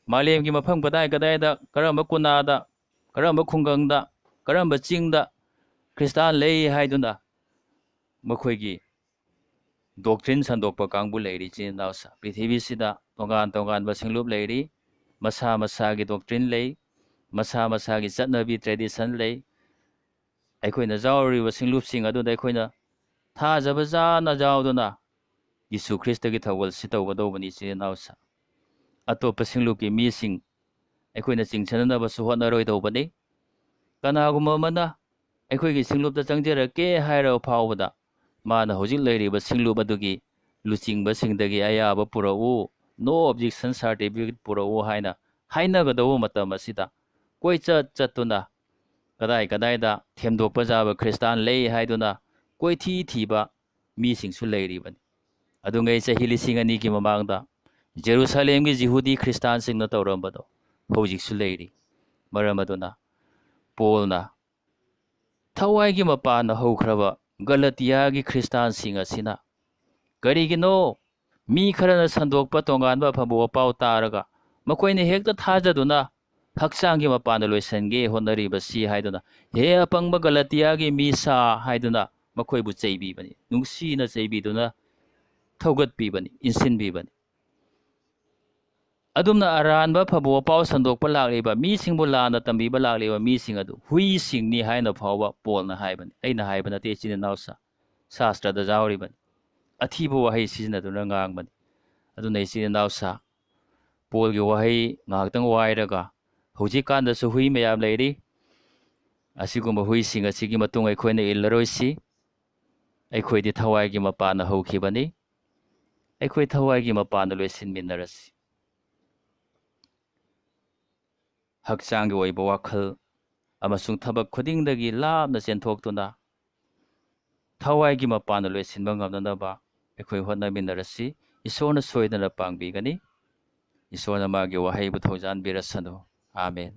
ꯃꯥꯂꯦꯝꯒꯤ ꯃꯐꯝ ꯀꯗꯥꯏ ꯀꯗꯥꯏꯗ, ꯀꯔꯝꯕ ꯀꯨꯅꯥꯗ, ꯀꯔꯝꯕ ꯈꯨꯡꯒꯪꯗ, ꯀꯔꯝꯕ ꯆꯤꯡꯗ ꯈ꯭ꯔꯤꯁꯇꯥꯟ ꯂꯩ ꯍꯥꯏꯗꯨꯅ ꯃꯈꯣꯏꯒꯤ doctrine ꯁꯟꯗꯣꯛꯄ ꯀꯥꯡꯕꯨ ꯂꯩꯔꯤ, ꯏꯆꯤꯟ ꯏꯅꯥꯎꯁꯦ꯫ ꯄ꯭ꯔꯤꯊꯤꯕꯤꯁꯤꯗ ꯇꯣꯉꯥꯟ ꯇꯣꯉꯥꯟꯕ ꯁꯤꯡꯂꯨꯞ ꯂꯩꯔꯤ, ꯃꯁꯥ ꯃꯁꯥꯒꯤ doctrine ꯂꯩ, ꯃꯁꯥ ꯃꯁꯥꯒꯤ ꯆꯠꯅꯕꯤ, tradition ꯂꯩ꯫ ꯑꯩꯈꯣꯏꯅ ꯌꯥꯎꯔꯤꯕ ꯁꯤꯡꯂꯨꯞꯁꯤꯡ ꯑꯗꯨꯗ ꯑꯩꯈꯣꯏꯅ ꯊꯥꯖꯕ ꯆꯥꯅ ꯌꯥꯎꯗꯨꯅ ꯌꯤꯁꯨ ꯈ꯭ꯔꯤꯁꯇꯒꯤ ꯊꯧꯒꯜꯁꯤ ꯇꯧꯒꯗꯧꯕꯅꯤ, ꯏꯆꯤꯟ ꯏꯅꯥꯎꯁꯦ꯫ ꯑꯇꯣꯞꯄ ꯁꯤꯡꯂꯨꯞꯀꯤ ꯃꯤꯁꯤꯡ ꯑꯩꯈꯣꯏꯅ ꯆꯤꯡꯁꯤꯟꯅꯅꯕꯁꯨ ꯍꯣꯠꯅꯔꯣꯏꯗꯧꯕꯅꯤ꯫ ꯀꯅꯥꯒꯨꯝꯕ ꯑꯃꯅ ꯑꯩꯈꯣꯏꯒꯤ ꯁꯤꯡꯂꯨꯞꯇ ꯆꯪꯖꯔꯛꯀꯦ ꯍꯥꯏꯔꯕ ꯐꯥꯎꯕꯗ ꯃꯥꯅ ꯍꯧꯖꯤꯛ ꯂꯩꯔꯤꯕ ꯁꯤꯡꯂꯨꯞ ꯑꯗꯨꯒꯤ ꯂꯨꯆꯤꯡꯕꯁꯤꯡꯗꯒꯤ ꯑꯌꯥꯕ ꯄꯨꯔꯛꯎ, no objection certificate ꯄꯨꯔꯛꯎ ꯍꯥꯏꯅ ꯍꯥꯏꯅꯒꯗꯧꯕ ꯃꯇꯝ ꯑꯁꯤꯗ, ꯀꯣꯏꯆꯠ ꯆꯠꯇꯨꯅ ꯀꯗꯥꯏ ꯀꯗꯥꯏꯗ ꯊꯦꯝꯗꯣꯛꯄ ꯌꯥꯕ ꯈ꯭ꯔꯤꯁꯇꯥꯟ ꯂꯩ ꯍꯥꯏꯗꯨꯅ ꯀꯣꯏꯊꯤ ꯊꯤꯕ ꯃꯤꯁꯤꯡꯁꯨ ꯂꯩꯔꯤꯕꯅꯤ꯫ ꯑꯗꯨꯉꯩ ꯆꯍꯤ ꯂꯤꯁꯤꯡ ꯑꯅꯤꯒꯤ ꯃꯃꯥꯡꯗ ꯖꯦꯔꯨꯁꯥꯂꯦꯝꯒꯤ ꯖꯤꯍꯨꯗꯤ ꯈ꯭ꯔꯤꯁꯇꯥꯟꯁꯤꯡꯅ ꯇꯧꯔꯝꯕꯗꯣ ꯍꯧꯖꯤꯛꯁꯨ ꯂꯩꯔꯤ꯫ ꯃꯔꯝ ꯑꯗꯨꯅ ꯄꯣꯜꯅ ꯊꯋꯥꯏꯒꯤ ꯃꯄꯥꯟꯅ ꯍꯧꯈ꯭ꯔꯕ ꯒꯂꯇꯤꯌꯥꯒꯤ ꯈ꯭ꯔꯤꯁꯇꯥꯟꯁꯤꯡ ꯑꯁꯤꯅ ꯀꯔꯤꯒꯤꯅꯣ ꯃꯤ ꯈꯔꯅ ꯁꯟꯗꯣꯛꯄ ꯇꯣꯉꯥꯟꯕ ꯑꯐꯕ ꯋꯥꯄꯥꯎ ꯇꯥꯔꯒ ꯃꯈꯣꯏꯅ ꯍꯦꯛꯇ ꯊꯥꯖꯗꯨꯅ ꯍꯛꯆꯥꯡꯒꯤ ꯃꯄꯥꯟꯗ ꯂꯣꯏꯁꯤꯟꯒꯦ ꯍꯣꯠꯅꯔꯤꯕꯁꯤ ꯍꯥꯏꯗꯨꯅ, "ꯍꯦ ꯑꯄꯪꯕ ꯒꯂꯇꯤꯌꯥꯒꯤ ꯃꯤꯁꯥ" ꯍꯥꯏꯗꯨꯅ ꯃꯈꯣꯏꯕꯨ ꯆꯩꯕꯤꯕꯅꯤ, ꯅꯨꯡꯁꯤꯅ ꯆꯩꯕꯤꯗꯨꯅ ꯊꯧꯒꯠꯄꯤꯕꯅꯤ, ꯏꯟꯁꯤꯟꯕꯤꯕꯅꯤ꯫ ꯑꯗꯨꯝꯅ ꯑꯔꯥꯟꯕ ꯐꯕ ꯋꯥꯄꯥꯎ ꯁꯟꯗꯣꯛꯄ ꯂꯥꯛꯂꯤꯕ ꯃꯤꯁꯤꯡꯕꯨ ꯂꯥꯟꯅ ꯇꯝꯕꯤꯕ ꯂꯥꯛꯂꯤꯕ ꯃꯤꯁꯤꯡ ꯑꯗꯨ ꯍꯨꯏꯁꯤꯡꯅꯤ ꯍꯥꯏꯅ ꯐꯥꯎꯕ ꯄꯣꯜꯅ ꯍꯥꯏꯕꯅꯤ꯫ ꯑꯩꯅ ꯍꯥꯏꯕ ꯅꯠꯇꯦ, ꯏꯆꯤꯟ ꯏꯅꯥꯎꯁꯥ, ꯁꯥꯁꯇ꯭ꯔꯗ ꯌꯥꯎꯔꯤꯕꯅꯤ꯫ ꯑꯊꯤꯕ ꯋꯥꯍꯩ ꯁꯤꯖꯤꯟꯅꯗꯨꯅ ꯉꯥꯡꯕꯅꯤ꯫ ꯑꯗꯨꯅ ꯏꯆꯤꯟ ꯏꯅꯥꯎꯁꯥ, ꯄꯣꯜꯒꯤ ꯋꯥꯍꯩ ꯉꯥꯏꯍꯥꯛꯇꯪ ꯋꯥꯏꯔꯒ, ꯍꯧꯖꯤꯛꯀꯥꯟꯗꯁꯨ ꯍꯨꯏ ꯃꯌꯥꯝ ꯂꯩꯔꯤ꯫ ꯑꯁꯤꯒꯨꯝꯕ ꯍꯨꯏꯁꯤꯡ ꯑꯁꯤꯒꯤ ꯃꯇꯨꯡ ꯑꯩꯈꯣꯏꯅ ꯏꯜꯂꯔꯣꯏꯁꯤ꯫ ꯑꯩꯈꯣꯏꯗꯤ ꯊꯋꯥꯏꯒꯤ ꯃꯄꯥꯟꯅ ꯍꯧꯈꯤꯕꯅꯤ꯫ ꯑꯩꯈꯣꯏ ꯊꯋꯥꯏꯒꯤ ꯃꯄꯥꯟꯗ ꯂꯣꯏꯁꯤꯟꯃꯤꯟꯅꯔꯁꯤ꯫ ꯍꯛꯆꯥꯡꯒꯤ ꯑꯣꯏꯕ ꯋꯥꯈꯜ ꯑꯃꯁꯨꯡ ꯊꯕꯛ ꯈꯨꯗꯤꯡꯗꯒꯤ ꯂꯥꯞꯅ ꯆꯦꯟꯊꯣꯛꯇꯨꯅ ꯊꯋꯥꯏꯒꯤ ꯃꯄꯥꯟꯗ ꯂꯣꯏꯁꯤꯟꯕ ꯉꯝꯅꯅꯕ ꯑꯩꯈꯣꯏ ꯍꯣꯠꯅꯃꯤꯟꯅꯔꯁꯤ꯫ ꯏꯁꯣꯔꯅ ꯁꯣꯏꯗꯅ ꯄꯥꯡꯕꯤꯒꯅꯤ꯫ ꯏꯁꯣꯔꯅ ꯃꯥꯒꯤ ꯋꯥꯍꯩꯕꯨ ꯊꯧꯖꯥꯟꯕꯤꯔꯁꯅꯨ꯫ ꯑꯥꯃꯦꯟ꯫